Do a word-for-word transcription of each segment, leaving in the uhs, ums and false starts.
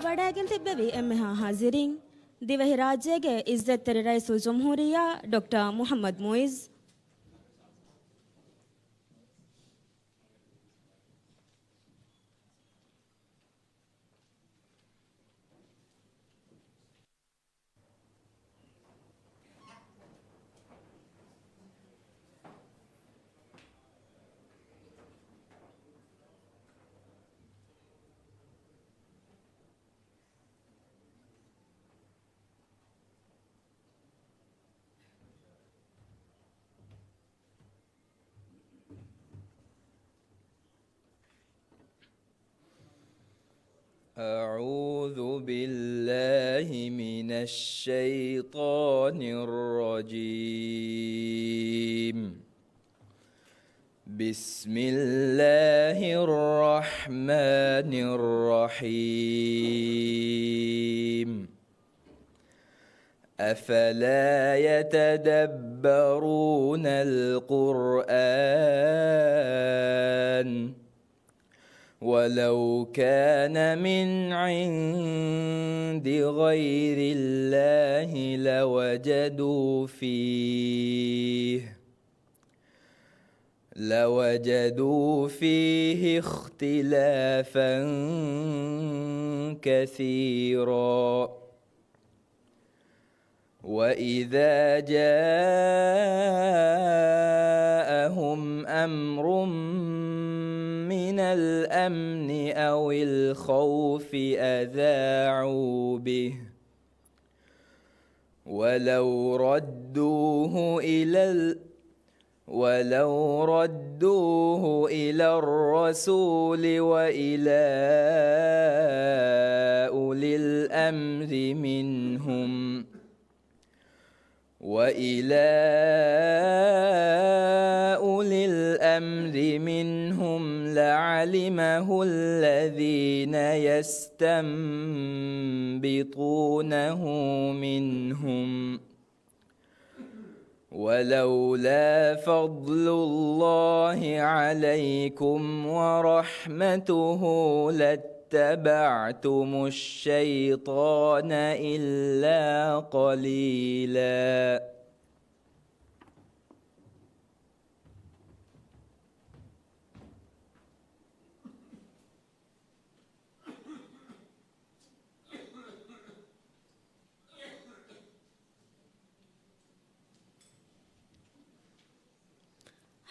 ވަޑައިގެން ތިއްބެވި އެންމެހާ ހާޒިރީން، ދިވެހިރާއްޖޭގެ އިއްޒަތްތެރި ރައީސުލްޖުމްހޫރިއްޔާ ޑޮކްޓަރ މުޙައްމަދު މުޢިއްޒު. أعوذ بالله من الشيطان الرجيم. بسم الله الرحمن الرحيم. أفلا يتدبرون القرآن ولو كان من عند غير الله لوجدوا فيه لوجدوا فيه اختلافا كثيرا. وإذا جاءهم أمر من الأمن أو الخوف أذاعوا به ولو ردوه إلى ال-، ولو ردوه إلى الرسول وإلى أولي الأمر منهم، وإلى أولي الأمر منهم لعلمه الذين يستنبطونه منهم، ولولا فضل الله عليكم ورحمته لاتبعتم الشيطان إلا قليلا.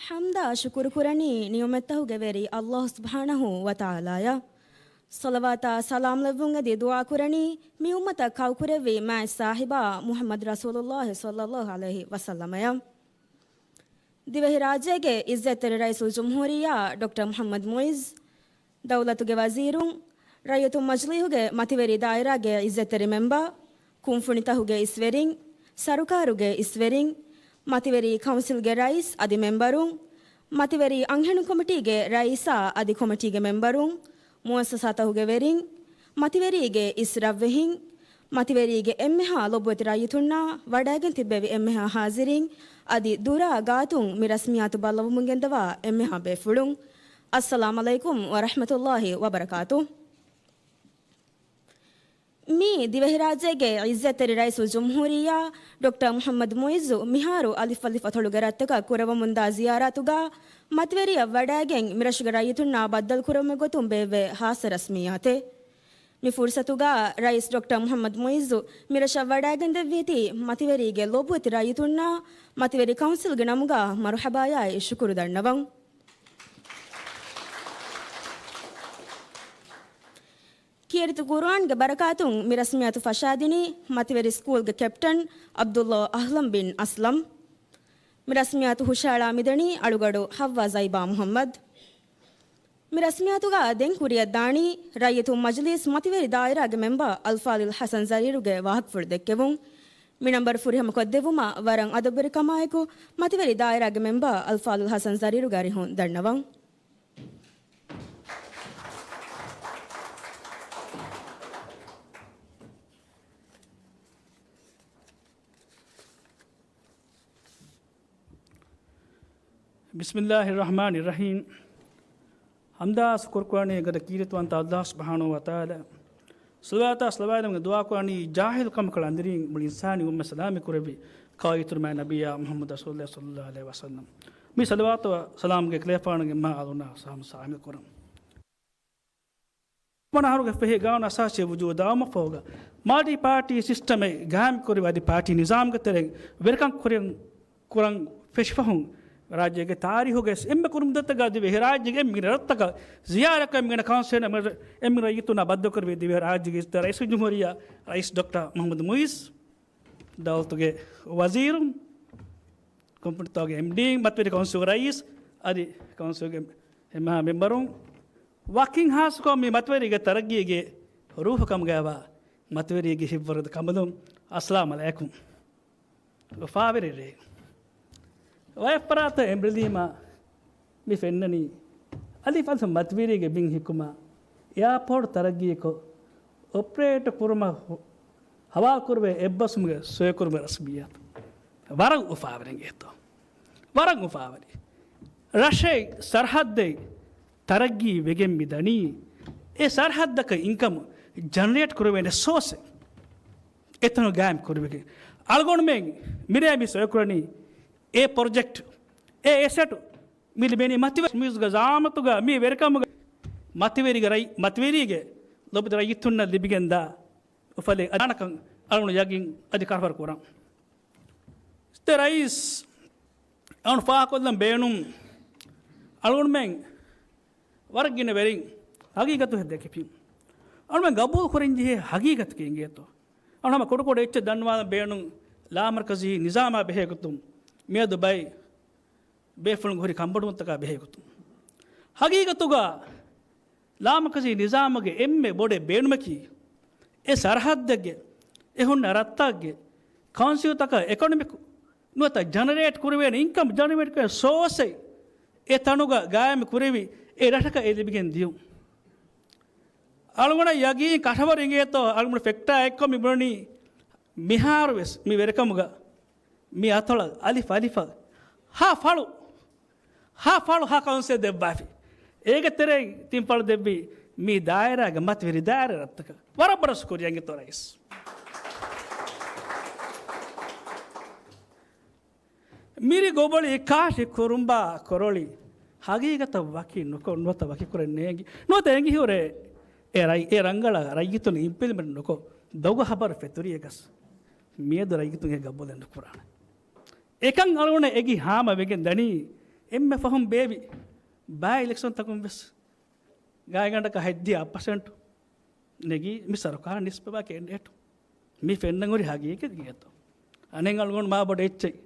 ޙަމްދާ ޝުކުރު ކުރަނީ ނިޢުމަތްތަހުގެ ވެރި ﷲ ސުބްޙާނަހޫ ވަތަޢާލާއަށް. ޞަލަވާތާ ސަލާމް ލެއްވުން އެދި ދުޢާ ކުރަނީ މި އުއްމަތަށް ކައުކުރެއްވި މާތް ސާހިބާ މުޙައްމަދު ރަސޫލުﷲ ޞައްލަﷲ ޢަލައިހި ވަސައްލަމައަށް. ދިވެހިރާއްޖޭގެ އިއްޒަތްތެރި ރައީސުލްޖުމްހޫރިއްޔާ ޑޮކްޓަރ މުޙައްމަދު މުޢިއްޒު، ދައުލަތުގެ ވަޒީރުން، ރައްޔިތުން މަޖިލީހުގެ މަތިވެރި ދާއިރާގެ އިއްޒަތްތެރި މެމްބަރު، ކުންފުނިތަހުގެ އިސްވެރިން، ސަރުކާރުގެ އިސްވެރިން، މަތިވެރި ކައުންސިލްގެ ރައީސް އަދި މެމްބަރުން، މަތިވެރި އަންހެނުން ކޮމިޓީގެ ރައީސާ އަދި ކޮމިޓީގެ މެމްބަރުން، މުއައްސަސާތަހުގެ ވެރިން، މަތިވެރީގެ އިސް ރަށްވެހިން، މަތިވެރީގެ އެންމެހާ ލޮބުވެތި ރައްޔިތުންނާ ވަޑައިގެން ތިއްބެވި އެންމެހާ ހާޒިރީން އަދި ދުރާ ގާތުން މި ރަސްމިއްޔާތު ބައްލަވަމުން ގެންދަވާ އެންމެހާ ބޭފުޅުން، އައްސަލާމް ޢަލައިކުމް ވަރަޙްމަތުﷲ ވަބަރަކާތު. މީ ދިވެހިރާއްޖޭގެ އިއްޒަތްތެރި ރައީސުލްޖުމްހޫރިއްޔާ ޑޮކްޓަރ މުޙައްމަދު މުޢިއްޒު މިހާރު އަލިފް އަލިފް އަތޮޅުގެ ރަށްތަކަށް ކުރައްވަމުންދާ ޒިޔާރާތުގަ މަތިވެރިޔަށް ވަޑައިގެން މިރަށުގެ ރައްޔިތުންނާ ބައްދަލުކުރެވުމުގެ ގޮތުން ބޭއްވޭ ޚާއްޞަ ރަސްމިއްޔާތެއް. މި ފުރުޞަތުގަ ރައީސް ޑޮކްޓަރ މުޙައްމަދު މުޢިއްޒު މިރަށަށް ވަޑައިގެންދެއްވީތީ މަތިވެރީގެ ލޮބުވެތި ރައްޔިތުންނާ މަތިވެރި ކައުންސިލްގެ ނަމުގަ މަރުޙަބާޔާއި ޝުކުރު ދަންނަވަން. ކީރިތި ޤުރުއާންގެ ބަރަކާތުން މި ރަސްމިއްޔާތު ފަށާދިނީ މަތިވެރި ސްކޫލްގެ ކެޕްޓަން ޢަބްދުﷲ އަހްލަމް ބިން އަސްލަމް. މި ރަސްމިއްޔާތު ހުށައަޅާ މިދަނީ އަޅުގަޑު ޙައްވާ ޒައިބާ މުޙައްމަދު. މި ރަސްމިއްޔާތުގަ ދެން ކުރިއަށްދާނީ ރައްޔިތުން މަޖިލީސް މަތިވެރި ދާއިރާގެ މެމްބަރު އަލްފާޟިލް ޙަސަން ޒަރީރުގެ ވާހަކަފުޅު ދެއްކެވުން. މި ނަންބަރު ފުރިހަމަކޮށްދެއްވުމަށް ވަރަށް އަދަބުވެރިކަމާއެކު މަތިވެރި ދާއިރާގެ މެމްބަރު އަލްފާޟިލް ޙަސަން ޒަރީރުގެ އަރިހުން ދަންނަވަން. بسم الله الرحمن الرحيم. ޙަމްދާ ޝުކުރު ކުރަނީ އެގަދަ ކީރިތިވަންތަ ﷲ ސުބްޙާނަހޫ ވަތަޢާލާ. ޞަލަވާތާ ޞަލަވާތް ދުޢާ ކުރާނީ ޖާހިލު ކަމަކަށް އަނދިރިން މުޅި އިންސާނީ އުއްމަތް ސަލާމަތް ކުރެއްވި ކާއިތުރުމާ ނަބިއްޔާ މުޙައްމަދު ރަސޫލުﷲ ޞައްލަﷲ ޢަލައިހި ވަސައްލަމް. މި ޞަލަވާތު ސަލާމްގެ ކިލެފާނުގެ މާ އަލުނާ ސާމް ސާމިލް ކުރަން. ވަނަ އަހަރުގެ ފެހި ގާނޫނު އަސާސީ ވުޖޫދާ މަފަހުގަ މަލްޓި ޕާޓީ ސިސްޓަމެއް ގާއިމް ކުރި އަދި ޕާޓީ ނިޒާމްގެ ތެރެއިން ވެރިކަން ކުރިން ކުރަން ފެށިފަހުން، ރާއްޖޭގެ ތާރީހުގެ އެންމެ ކުރުމުދަތަކަށް ދިވެހިރާއްޖޭގެ އެންމެ ރަށްތަކަށް ޒިޔާރަތްކޮށް އެންމެ ކައުންސިލް އެންމެ ރައްޔިތުންނާ ބައްދަލުކުރެއްވި ދިވެހިރާއްޖޭގެ ރައީސުލްޖުމްހޫރިއްޔާ ރައީސް ޑޮކްޓަރ މުޙައްމަދު މުޢިއްޒު، ދައުލަތުގެ ވަޒީރުން، ކުންފުނިތަކުގެ އެމްޑީ، މަތިވެރި ކައުންސިލް ރައީސް އަދި ކައުންސިލްގެ އެންމެހާ މެމްބަރުން، ވަކިން ހާއްސަކޮށް މި މަތިވެރީގެ ތަރައްގީގެ ރޫޙު ކަމުގައިވާ މަތިވެރީގެ ހިތްވަރުގަދަ ކަނބަލުން، އައްސަލާމް ޢަލައިކުމް. އުފާވެރި ރޭ. ވަޔަށް ފަރާތަށް އެނބުރިލީމާ މި ފެންނަނީ، އަލިފް އަލިފް މަތިވެރީގެ ބިން ހިއްކުމާ، އެއާޕޯޓް ތަރައްގީކޮށް، އޮޕަރޭޓް ކުރުމަށް ހު-، ހަވާލުކުރެވޭ އެއްބަސްވުމުގެ ސޮއިކުރުމުގެ ރަސްމިއްޔާތު. ވަރަށް އުފާވެރި އިނގޭތޯ. ވަރަށް އުފާވެރި. ރަށެއް ސަރަހައްދެއް ތަރައްގީ ވެގެން މި ދަނީ، އެ ސަރަހައްދަކަށް އިންކަމް ޖަނަރޭޓް ކުރެވޭނެ ސޯސެއް އެތަނު ގާއިމް ކުރެވިގެން. އަޅުގަނޑުމެން މިރޭ މި ސޮއިކުރަނީ އެ ޕްރޮޖެކްޓް، އެ އެސެޓް މި ލިބެނީ މަތިވެރި މިއުޒުގެ ޒަޢާމަތުގަ މި ވެރިކަމުގަ މަތިވެރިގެ ރައި-، މަތިވެރީގެ ލޮބުވެތި ރައްޔިތުންނަށް ލިބިގެންދާ އުފަލެއް އަދާނަކަން އަޅުގަނޑު ޔަގީން އަދި ކަރަފަރު ކުރަން. ސިއްތަ ރައީސް، އަޅުގަނޑު ފާހަގަކޮށްލަން ބޭނުން، އަޅުގަނޑުމެން ވަރަށް ގިނަ ވެރިން ހަގީގަތު ހެއް ދެކިފިން. އަޅުމެން ގަބޫލު ކުރަން ޖެހޭ ހަގީގަތަކީ އިނގޭތޯ. އަޅު ހަމަ ކުޑަކުޑަ އެއްޗެއް ދަންނަވާލަން ބޭނުން ލާމަރުކަޒީ ނިޒާމާ ބެހޭގޮތުން މިއަދު ބައެއް ބޭފުޅުން ހުރި ކަންބޮޑުވުންތަކާ ބެހޭގޮތުން. ހަގީގަތުގަ ލާމަރުކަޒީ ނިޒާމުގެ އެންމެ ބޮޑެއް ބޭނުމަކީ، އެ ސަރަހައްދެއްގެ، އެ ހުންނަ ރަށްތަކުގެ ކައުންސިލްތަކަށް އެކޮނޮމިކް ނުވަތަ ޖަނަރޭޓް ކުރެވޭނެ އިންކަމް ޖަނަރޭޓް ކުރެވޭނެ ސޯސްއެއް އެ ތަނުގަ ގާއިމް ކުރެވި އެ ރަށަކަށް އެ ލިބިގެން ދިޔުން. އަޅުގަނޑަށް ޔަގީން ކަށަވަރު އިނގޭތޯ، އަޅުގަނޑު ފެކްޓާ އެއްކޮށް މި ބުނަނީ މިހާރު ވެސް މި ވެރިކަމުގަ މި އަތޮޅަށް އަލިފް އަލިފަށް ހަ ފަޅު، ހަ ފަޅު ހަ ކައުންސިލް ދެއްވާފި. އޭގެ ތެރެއިން ތިން ފަޅު ދެއްވީ މި ދާއިރާގެ މަތިވެރި ދާއިރާ ރަށްތަކަށް. ވަރަށް ބޮޑަށް ޝުކުރިޔާ އިނގޭތޯ ރައީސް. މިރި ގޮބޮޅި ކާށި ކުރުނބާ ކޮރޮޅި ހަގީގަތަށް ވަކި ނުކޮށް ނުވަތަ ވަކިކުރަން ނޭނގި ނުވަތަ އެނގިހުރޭ އެ ރައި-، އެ ރަނގަޅަށް ރައްޔިތުން އިމްޕްލިމެންޓް ނުކޮށް ދޮގު ހަބަރު ފެތުރިޔަ ގަސް މިއަދު ރައްޔިތުން އެ ގަބޫލެއް ނުކުރާނެ. އެކަން އަޅުގަނޑަށް އެގި ހާމަ ވެގެން ދަނީ އެންމެ ފަހުން ބޭބި ބައި އިލެކްޝަންތަކުން ވެސް ގާތްގަނޑަކަށް ހަތްދިހަ އަށް ޕަސެންޓް ނެގީ މި ސަރުކާރަށް ނިސްބަތްވާ ކެންޑިޑޭޓު. މި ފެންނަން ހުރި ހަގީގަތް ގެތޯ. އަނެއް އަޅުގަނޑު މާ ބޮޑު އެއްޗެއް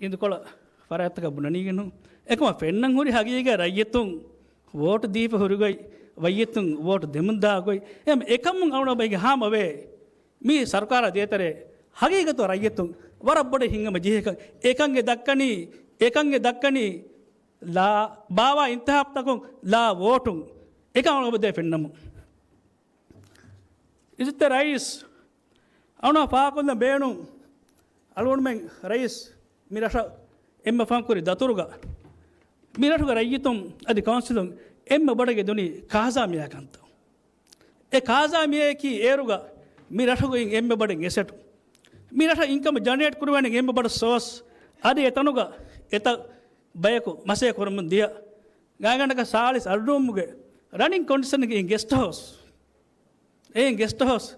އިނދުކޮޅަށް ފަރާތްތަކަށް ބުނަނީގެން ނޫން. އެކަމަށް ފެންނަން ހުރި ހަގީގަތް ރައްޔިތުން ވޯޓު ދީފަ ހުރި ގޮތް، ރައްޔިތުން ވޯޓު ދެމުންދާ ގޮތް، އެހެން އެކަމުން އަޅުގަނޑަށް އެގި ހާމަވޭ. މި ސަރުކާރާ ދޭތެރޭ ހަގީގަތު ރައްޔިތުން ވަރަށް ބޮޑަށް ހިތްހަމަ ޖެހޭކަން. އެކަން އެ ދައްކަނީ، އެކަން އެ ދައްކަނީ ލާ ބާވާ އިންތިހާބުތަކުން ލާ ވޯޓުން. އެކަން އަޅުގަނޑު ދޭ ފެންނަމުން. އިއްޒަތްތެރި ރައީސް، އަޅުން ފާހަގަކޮށްލަން ބޭނުން، އަޅުގަނޑުމެން ރައީސް މި ރަށަށް އެންމެ ފަހުން ކުރި ދަތުރުގަ، މި ރަށުގެ ރައްޔިތުން އަދި ކައުންސިލުން އެންމެ ބޮޑަށް ގެންދަނީ ކާޒާ މިޔާ ކަންތައް. އެ ކާޒާ މިޔައަކީ އޭރުގަ މި ރަށުގައި އެންމެ ބޮޑެއް އެސެޓު. މި ރަށަށް އިންކަމް ޖަނަރޭޓް ކުރުވޭނެ އެންމެ ބޮޑު ސޯސް. އަދި އެތަނުގަ އެތައް ބަޔަކު މަސޭ ކުރަމުން ދިޔަ ގާތްގަނޑަކަށް ސާޅީސް އަށް ރޫމުގެ ރަނިން ކޮންޑިޝަންގެ އިން ގެސްޓް ހައުސް. އެހެން ގެސްޓް ހައުސް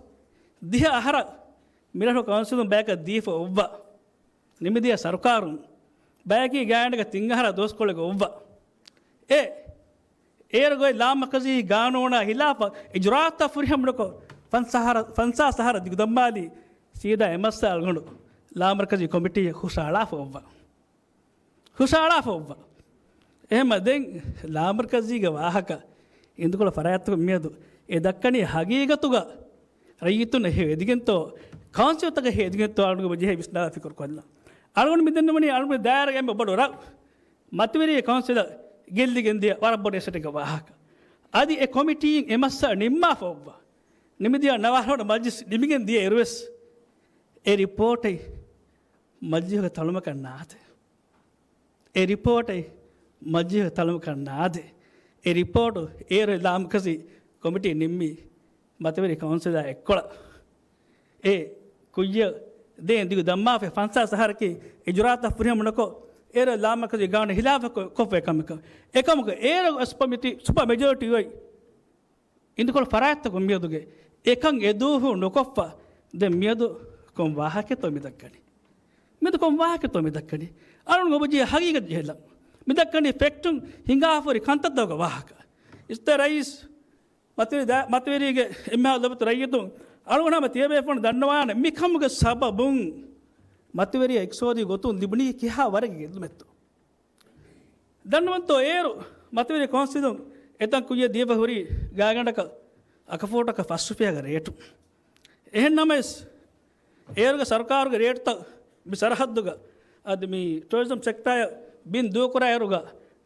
ދިހަ އަހަރަށް މިރަށު ކައުންސިލުން ބަޔަކަށް ދީފަ އޮއްވާ. ނިމިދިޔަ ސަރުކާރުން ބަޔަކީ ގާތްގަނޑަކަށް ތިން އަހަރަށް ދުވަސްކޮޅެއް އޮއްވާ. އެ އޭރު ގޮތް ލާމަރުކަޒީ ގާނޫނާ ހިލާފަށް އިޖުރާއަތްތައް ފުރިހަމަ ނުކޮށް، ފަންސާސް އަހަރަށް، ފަންސާސް އަހަރަށް ދިގުދަންމާލީ ސީދާ އެމައްސަ އަޅުގަނޑު ލާމަރުކަޒީ ކޮމިޓީއަށް ހުށަހަޅާފަ އޮއްވާ. ހުށަހަޅާފަ އޮއްވާ. އެހެންމަ ދެން ލާމަރުކަޒީގެ ވާހަކަ އިނދުކޮޅަށް ފަރާތްތަކުން މިއަދު އެ ދައްކަނީ ހަގީގަތުގަ ރައްޔިތުން ހެޔޮ އެދިގެންތޯ، ކައުންސިލްތަކަށް ހެޔޮ އެދިގެންތޯ އަޅުގަނޑު ޖެހޭ ވިސްނާލާ ފިކުރު ކޮށްލާ. އަޅުގަނޑު މިދެންނެވުނީ އަޅުގަނޑު ދާއިރާގެ އެންމެ ބޮޑު ރަށް މަތިވެރި ކައުންސިލަށް ގެއްލިގެން ދިޔަ ވަރަށް ބޮޑު އެސެޓެއްގެ ވާހަކަ. އަދި އެ ކޮމިޓީއިން އެ މައްސަލަ ނިންމާފަ އޮއްވާ. ނިމިދިޔަ ނަވާރަ މަޖިލިސް ނިމިގެން ދިޔަ އިރުވެސް އެ ރިޕޯޓެއް މަޖިލީހުގެ ތަޅުމަކަށް ނާދޭ. އެ ރިޕޯޓެއް މަޖިލީހުގެ ތަޅުމަކަށް ނާދޭ. އެ ރިޕޯޓު އޭރު ލާމަރުކަޒީ ކޮމިޓީ ނިންމީ މަތިވެރި ކައުންސިލާ އެއްކޮޅަށް އެ ކުއްޔަށް ދޭން ދިގު ދަންމާފައި ފަންސާސް އަހަރަކީ އިޖުރާތައް ފުރިހަމަ ނުކޮށް، އޭރު ލާމަރުކަޒީ ގާނޫނަށް ހިލާފަށް ކޮ-، ކޮށްފައި ކަމެއް. އެކަމަކު އޭރު ސުޕަ މިޓި-، ސުޕަ މެޖޯރިޓީ އޮތް އިނދުކޮޅު ފަރާތްތަކުން މިއަދުގެ އެކަން އެދުވަހު ނުކޮށްފަ. ދެން މިއަދު ކޮން ވާހަކަތޯ މި ދައްކަނީ؟ މިއަދު ކޮން ވާހަކަތޯ މި ދައްކަނީ؟ އަޅުން އޮބަޖީ ހަގީގަތް ޖެހިލަން. މި ދައްކަނީ ފެކްޓުން ހިނގާފަ ހުރި ކަންތައްތަކުގެ ވާހަކަ. އިސްތެ ރައީސް މަތިވެރި ދާ-، މަތިވެރީގެ އެންމެހާ ލޮބުވެތި ރައްޔިތުން، އަޅުގަނޑު ހަމަ ތިޔަބޭފުޅުން ދަންނަވާނެ މި ކަމުގެ ސަބަބުން މަތިވެރިޔާ އިޤްތިޞާދީ ގޮތުން ލިބުނީ ކިހާ ވަރެއްގެ ގެއްލުމެއްތޯ؟ ދަންނަވަންތޯ އޭރު މަތިވެރި ކައުންސިލުން އެތަން ކުއްޔަށް ދީފަ ހުރީ ގާތްގަނޑަކަށް އަކަފޫޓަކަށް ފަސް ރުފިޔާގެ ރޭޓު. އެހެން ނަމަވެސް، އޭރުގެ ސަރުކާރުގެ ރޭޓުތައް މި ސަރަހައްދުގަ އަދި މި ޓޫރިޒަމް ސެކްޓާއަށް ބިން ދޫކުރާއިރުގަ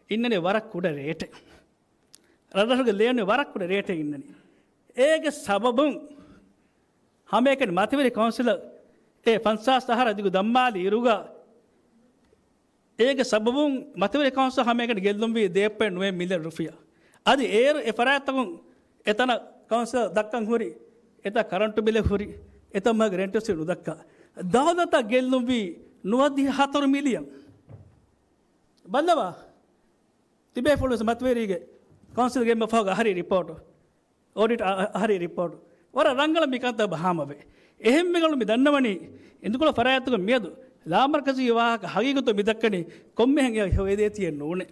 އިންނަނީ ވަރަށް ކުޑަ ރޭޓެއް. ރަށްރަށުގެ ލޭނު ވަރަށް ކުޑަ ރޭޓެއް އިންނަނީ. އޭގެ ސަބަބުން ހަމައެކަނި މަތިވެރި ކައުންސިލަށް އެ ފަންސާސް އަހަރަށް ދިގު ދަންމާލި އިރުގަ، އޭގެ ސަބަބުން މަތިވެރި ކައުންސިލް ހަމައެކަނި ގެއްލުންވީ ދޭއް ޕޮއިންޓް ނުވައެއް މިލިއަން ރުފިޔާ. އަދި އޭރު އެ ފަރާތްތަކުން އެތަނަށް ކައުންސިލަށް ދައްކަން ހުރި، އެތައް ކަރަންޓު ބިލެއް ހުރި، އެތައް މަހަކު ރެންޓް ރިސީޓް ނުދައްކާ. ދައުލަތަށް ގެއްލުންވީ ނުވަދިހަ ހަތަރު މިލިއަން. ބައްލަވާ. ތިބޭފުޅުން ވެސް މަތިވެރީގެ ކައުންސިލްގެ އެންމެ ފަހުގެ އަހަރީ ރިޕޯޓު، އޮޑިޓް އަ-، އަ-، އަހަރީ ރިޕޯޓު. ވަރަށް ރަނގަޅަށް މި ކަންތައް ބަހާމަވޭ. އެހެންވެގެން މި ދަންނަވަނީ، އިނދުކޮޅު ފަރާތްތަކުން މިއަދު ލާމަރުކަޒީ ވާހަކަ ހަގީގަތުން މި ދައްކަނީ ކޮންމެހެން އެ ހެޔޮ އެދޭތީއެއް ނޫނޭ.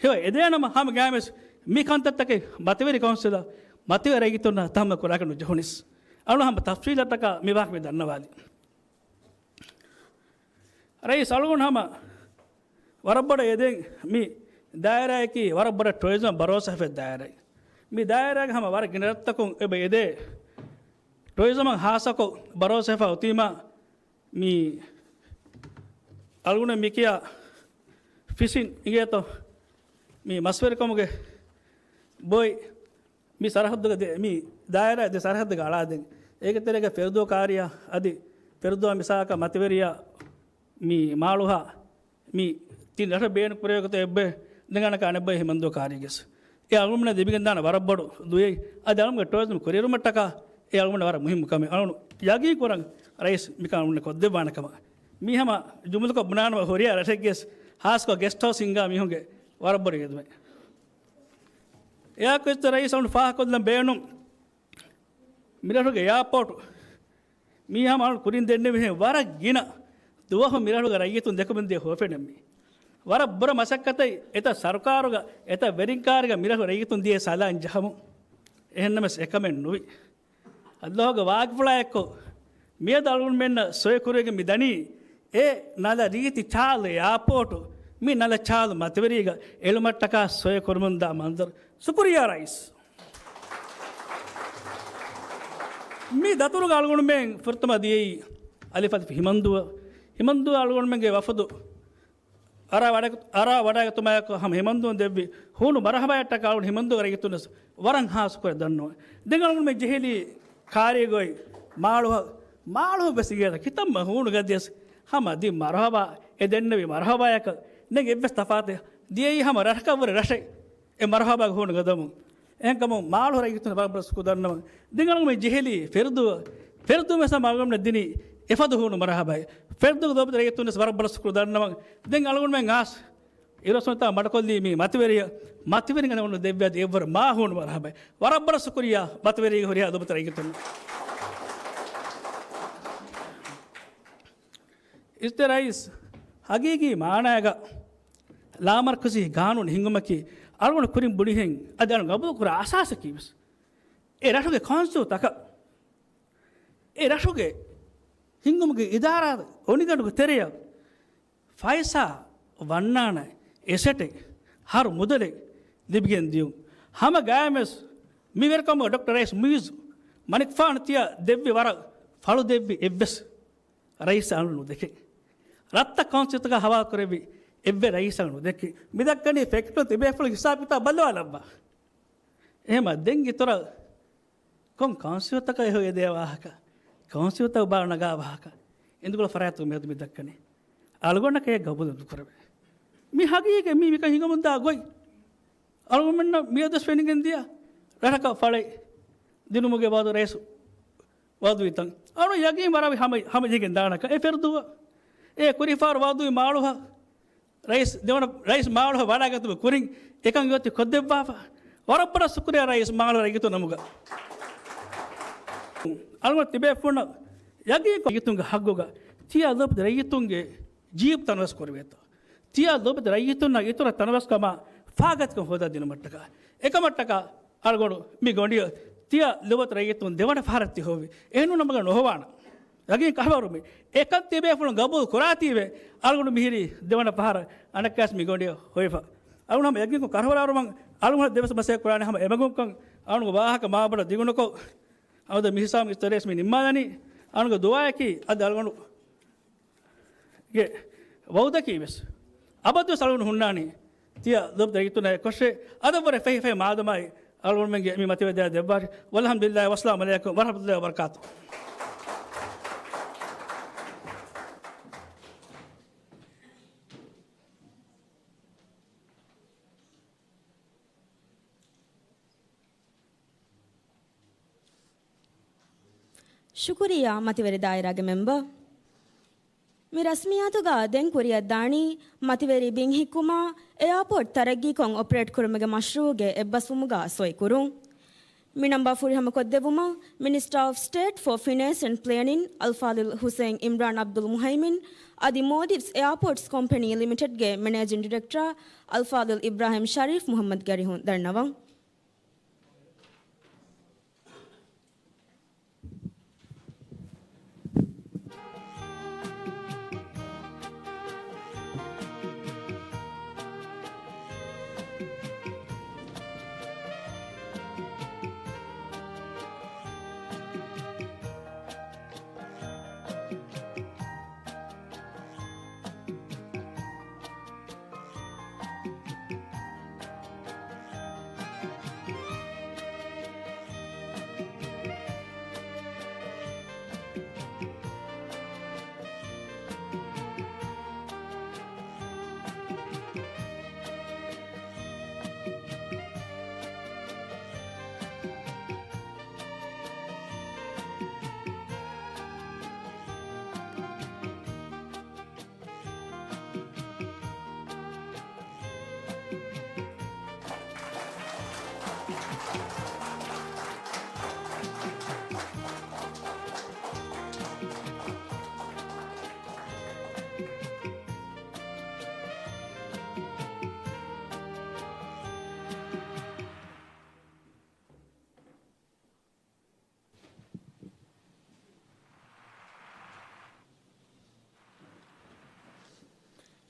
ހެޔޮ އެދޭނަމަ ހަމަ ގާމެސް މި ކަންތައްތަކެއް މަތިވެރި ކައުންސިލަށް މަތިވެރި ރައްޔިތުންނަށް ތަހައްމަ ކުރާކަށް ނުޖެހުނީސް. އަޅު ހަމަ ތަފްސީލަށްޓަކާ މި ވާހަކަ މި ދަންނަވާލި. ރައީސް އަޅުގަނޑު ހަމަ ވަރަށް ބޮޑަށް އެދެން މި ދާއިރާއަކީ ވަރަށް ބޮޑަށް ޓުރިޒަމް ބަރޯސާ ހިފެ ދާއިރާ. މި ދާއިރާގެ ހަމަ ވަރަށް ގިނަ ރަށްތަކުން އެބަ އެދޭ. ޓުރިޒަމަށް ހާއްސަކޮށް ބަރޯސާ ހިފާ އޮތީމާ މި އަޅުގަނޑު މި ކިޔާ ފިޝިން އިނގޭތޯ މި މަސްވެރިކަމުގެ ބޮއި މި ސަރަހައްދުގަ ދެ-، މި ދާއިރާ ދެ ސަރަހައްދުގަ އަޅާދެން. އޭގެ ތެރޭގަ ފެރުދޫ ކާރިޔާ އަދި ފެރުދޫ މިސާލަކަށް މަތިވެރިޔާ މި މާޅުހާ މި ތިން ރަށަށް ބޭނުން ކުރެވޭގޮތަށް އެއްބައެއް ދެން އަނެކާ އަނެއްބައެއް ހިމަންދޫ ކާރީގެސް. އެ އަޅުގަނޑުމެންނަށް ލިބިގެންދާނެ ވަރަށް ބޮޑު ދުވަހެއް. އަދި އަޅުގަނޑު ޓޫރިޒަމް ކުރިއެރުމަށްޓަކާ އެ އަޅުގަނޑު ވަރަށް މުހިއްމު ކަމެއް. އަޅުގަނޑު ޔަގީން ކުރަން ރައީސް މިކަން އަޅުގަނޑު ކޮށްދެއްވާނެ ކަމަށް. މީ ހަމަ ޖުމުލަކޮށް ބުނާނަމަ ހުރިހާ ރަށެއްގެސް ހާއްސަކޮށް ގެސްޓް ހައުސް ހިންގާ މީހުންގެ ވަރަށް ބޮޑު އެދުމެއް. އެއާ ކޮށްތަ ރައީސް އަޅުގަނޑު ފާހަގަކޮށްލަން ބޭނުން މިރަށުގެ އެއާޕޯޓު މީ ހަމަ އަޅު ކުރިން ދެންނެވިހެން ވަރަށް ގިނަ ދުވަހު މިރަށުގެ ރައްޔިތުން ދެކުމެން ދިޔަ ހުވަފެނެއް މީ. ވަރަށް ބުރަ މަސައްކަތެއް އެތައް ސަރުކާރުގަ އެތައް ވެރިންކާރިގަ މިރަށު ރައްޔިތުން ދިޔަ ސަލާން ޖަހަމުން. އެހެންނަމަސް އެކަމެއް ނުވި. އައްލާހުގެ ވާގިފުޅާއެއްކޮށް މިއަދު އަޅުގަނޑުމެންނަށް ސޮއި ކުރެވިގެން މި ދަނީ އެ ނަލަ ރީތި ޗާލު އެއާޕޯޓު، މި ނަލަ ޗާލު މަތިވެރީގަ އެޅުމަށްޓަކާ ސޮއި ކުރަމުންދާ މަންޒަރު. ޝުކުރިއްޔާ ރައީސް. މި ދަތުރުގަ އަޅުގަނޑުމެން ފުރަތަމަ ދިޔައީ އަލިފް އަލިފް ހިމަންދޫއަށް. ހިމަންދޫ އަޅުގަނޑުމެންގެ ވަފުދު އަރާ ވަޑަ-، އަރާ ވަޑައިގަތުމާއެކު ހަމަ ހިމަންދޫން ދެއްވި ހޫނު މަރުހަބާއަށްޓަކާ އަޅުގަނޑު ހިމަންދޫގެ ރައްޔިތުންނަށް ވަރަށް ހާއްސަކޮށް ދަންނަވަން. ދެން އަޅުގަނޑުމެން ޖެހިލީ ކާރީގައި މާޅޮހަށް، މާޅޮހަށް ވެސް އިނގޭތަ ކިތަންމެ ހޫނު ގަދަޔަސް ހަމަ ދިން މަރުހަބާ އެ ދެންނެވި މަރުހަބާޔަކަށް ނެތް އެއްވެސް ތަފާތެއް ދިޔައީ ހަމަ ރަށަކަށްވުރެ ރަށެއް އެ މަރުހަބާގެ ހޫނު ގަދަމުން. އެހެންކަމުން މާޅޮހު ރައްޔިތުން ވަރަށް ބޮޑަށް ޝުކުރު ދަންނަވަން. ދެން އަޅުގަނޑުމެން ޖެހިލީ ފެރުދޫ، ފެރުދޫ ވެސް ހަމަ އަޅުގަނޑުމެން ދިނީ އެފަދަ ހޫނު މަރުހަބާއެއް. ފެރުދޫގެ ލޯބިވެތި ރައްޔިތުން ވެސް ވަރަށް ބޮޑަށް ޝުކުރު ދަންނަވަން. ދެން އަޅުގަނޑުމެން އާސް އިރުއޮއްސުންތާ މަޑުކޮށްލީ މި މަތިވެރިޔަށް، މަތިވެރިން އަޅުގަނޑު ދެއްވި އަދި އެއްވަރު މާ ހޫނު މަރުހަބާ. ވަރަށް ބޮޑަށް ޝުކުރިއްޔާ މަތިވެރީގެ ހުރިހާ ލޯބިވެތި ރައްޔިތުން. އިސްތެ ރައީސް، ހަގީގީ މާނައިގަ ލާމަރުކަޒީ ގާނޫނު ހިންގުމަކީ އަޅުގަނޑު ކުރިން ބުނިހެން އަދި އަޅުގަނޑު ގަބޫލުކުރާ އަސާސަކީ ވެސް އެ ރަށުގެ ކައުންސިލްތަކަށް، އެ ރަށުގެ ހިންގުމުގެ އިދާރާ އޮނިގަނޑުގެ ތެރެއަށް ފައިސާ ވަންނާނެ އެސެޓެއް، ހަރު މުދަލެއް ލިބިގެން ދިޔުން. ހަމަ ގާމެސް މި ވެރިކަމުގަ ޑޮކްޓަރ ރައީސް މުއިއްޒު މަނިކުފާނު ތިޔަ ދެއްވި ވަރަށް ފަޅު ދެއްވި އެއްވެސް ރައީސް އަޅު ނުދެކެ. ރަށްތައް ކައުންސިލްތަކަށް ހަވާލު ކުރެއްވި އެއްވެ ރައީސް އަޅު ނުދެކެ. މި ދައްކަނީ ފެކްޓު ތިބޭފުޅު ހިސާބު ކިތާބު ބައްލަވާލައްވާ. އެހެމަ ދެން އިތުރަށް ކޮން ކައުންސިލްތަކަށް އެހޮ އެދޭ ވާހަކަ، ކައުންސިލްތައް ބާރު ނަގާ ވާހަކަ، އިނދުގަޅު ފަރާތު މިއަދު މި ދައްކަނީ. އަޅުގަނޑަކަށް ގަބޫލު ނުކުރެވޭ. މި ހަގީގަތް މީ މިކަން ހިނގަމުންދާ ގޮތް. އަޅުގަނޑުމެންނަށް މިއަދުވެސް ފެނިގެން ދިޔަ ރަށަކަށް ފަޅެއް، ދިނުމުގެ ވައުދު ރައީސް ވައުދުވިތަން. އަޅު ޔަގީން ވަރަށް ހަމަ، ހަމަޖެހިގެން ދާނަކަ. އެ ފެރުދޫ އެ ކުރިފާރު ވައުދުވި މާޅޮހަށް ރައީސް ދެވަނަ، ރައީސް މާޅޮހަށް ވަޑައިގަތުމުގެ ކުރިން އެކަން އޮތީ ކޮށްދެއްވާފަ. ވަރަށް ބޮޑަށް ޝުކުރިއްޔާ ރައީސް މާޅޮ ރައްޔިތުން ނަމުގަ. އަޅުގަނޑު ތިބޭފުޅުންނަށް ޔަގީންކޮށް ރައްޔިތުންގެ ހައްގުގަ ތިޔަ ލޯބި ރައްޔިތުންގެ ޖީބު ތަނަވަސް ކުރެވޭތޯ. ތިޔަ ލޯބި ރައްޔިތުންނަށް އިތުރަށް ތަނަވަސްކަމާ ފާގަތިކަން ހޯދާ ދިނުމަށްޓަކާ. އެކަމަށްޓަކާ އަޅުގަނޑު މި ގޮނޑިއަށް ތިޔަ ލޯބި ރައްޔިތުން ދެވަނަ ފަހަރަށް ތި ހޮވި. އެހެން ނަމަގަ ނުހޮވާނަ. ޔަގީން ކަށަވަރު މި އެކަން ތިބޭފުޅުން ގަބޫލު ކުރާތީވެ، އަޅުގަނޑު މިހިރީ ދެވަނަ ފަހަރަށް އަނެއްކާސް މި ގޮނޑިއަށް ހޮވިފަ. އަޅުގަނޑު ހަމަ ޔަގީންކޮށް ކަށަވަރުވަން އަޅުގަނޑު ދެވަސް މަސައްކަތް ކުރާނެ ހަމަ އެމަގުންކަން އަޅުގަނޑު ވާހަކަ މާބޮޑަށް ދިގުނުކޮށް، އަޅުގަނޑު މި ހިސާބުން އިސްތަށި ރައީސް މި ނިންމާލަނީ. އަޅުގަނޑު ދުޢާއަކީ އަދި އަޅުގަނޑު ގެ ވައުދަކީ ވެސް އަބަދުވެސް އަޅުގަނޑު ހުންނާނީ ތިޔަ ލޯބި ރައްޔިތުންނާ އެއްކޮށްށޭ. އަދަށްވުރެ ފަހި ފަހި މާދަމާއި އަޅުގަނޑުމެންގެ މި މަތިވެރި ދާ ދެއްވާށި. ވަލްޙަމްދުލިއްލާހި ވައްސަލާމު ޢަލައިކުމް ވަރަޙްމަތުﷲި ވަބަރަކާތުހު. ޝުކުރިއްޔާ މަތިވެރި ދާއިރާގެ މެމްބަރ. މި ރަސްމިއްޔާތުގަ ދެން ކުރިއަށްދާނީ މަތިވެރި ބިން ހިއްކުމާ، އެއާޕޯޓް ތަރައްގީކޮށް އޮޕަރޭޓް ކުރުމުގެ މަޝްރޫޢުގެ އެއްބަސްވުމުގަ ސޮއިކުރުން. މި ނަންބާ ފުރިހަމަ ކޮށްދެއްވުމަށް މިނިސްޓަރ އޮފް ސްޓޭޓް ފޯ ފިނޭންސް އެންޑް ޕްލޭނިން އަލްފާޟިލް ހުސައިން އިމްރާން އަބްދުލް މުހައިމިން އަދި މޯލްޑިވްސް އެއާޕޯޓްސް ކޮމްޕެނީ ލިމިޓެޑްގެ މެނޭޖިން ޑިރެކްޓަރ އަލްފާޟިލް އިބްރާހިމް ޝަރީފް މުޙައްމަދުގެ އަރިހުން ދަންނަވަން.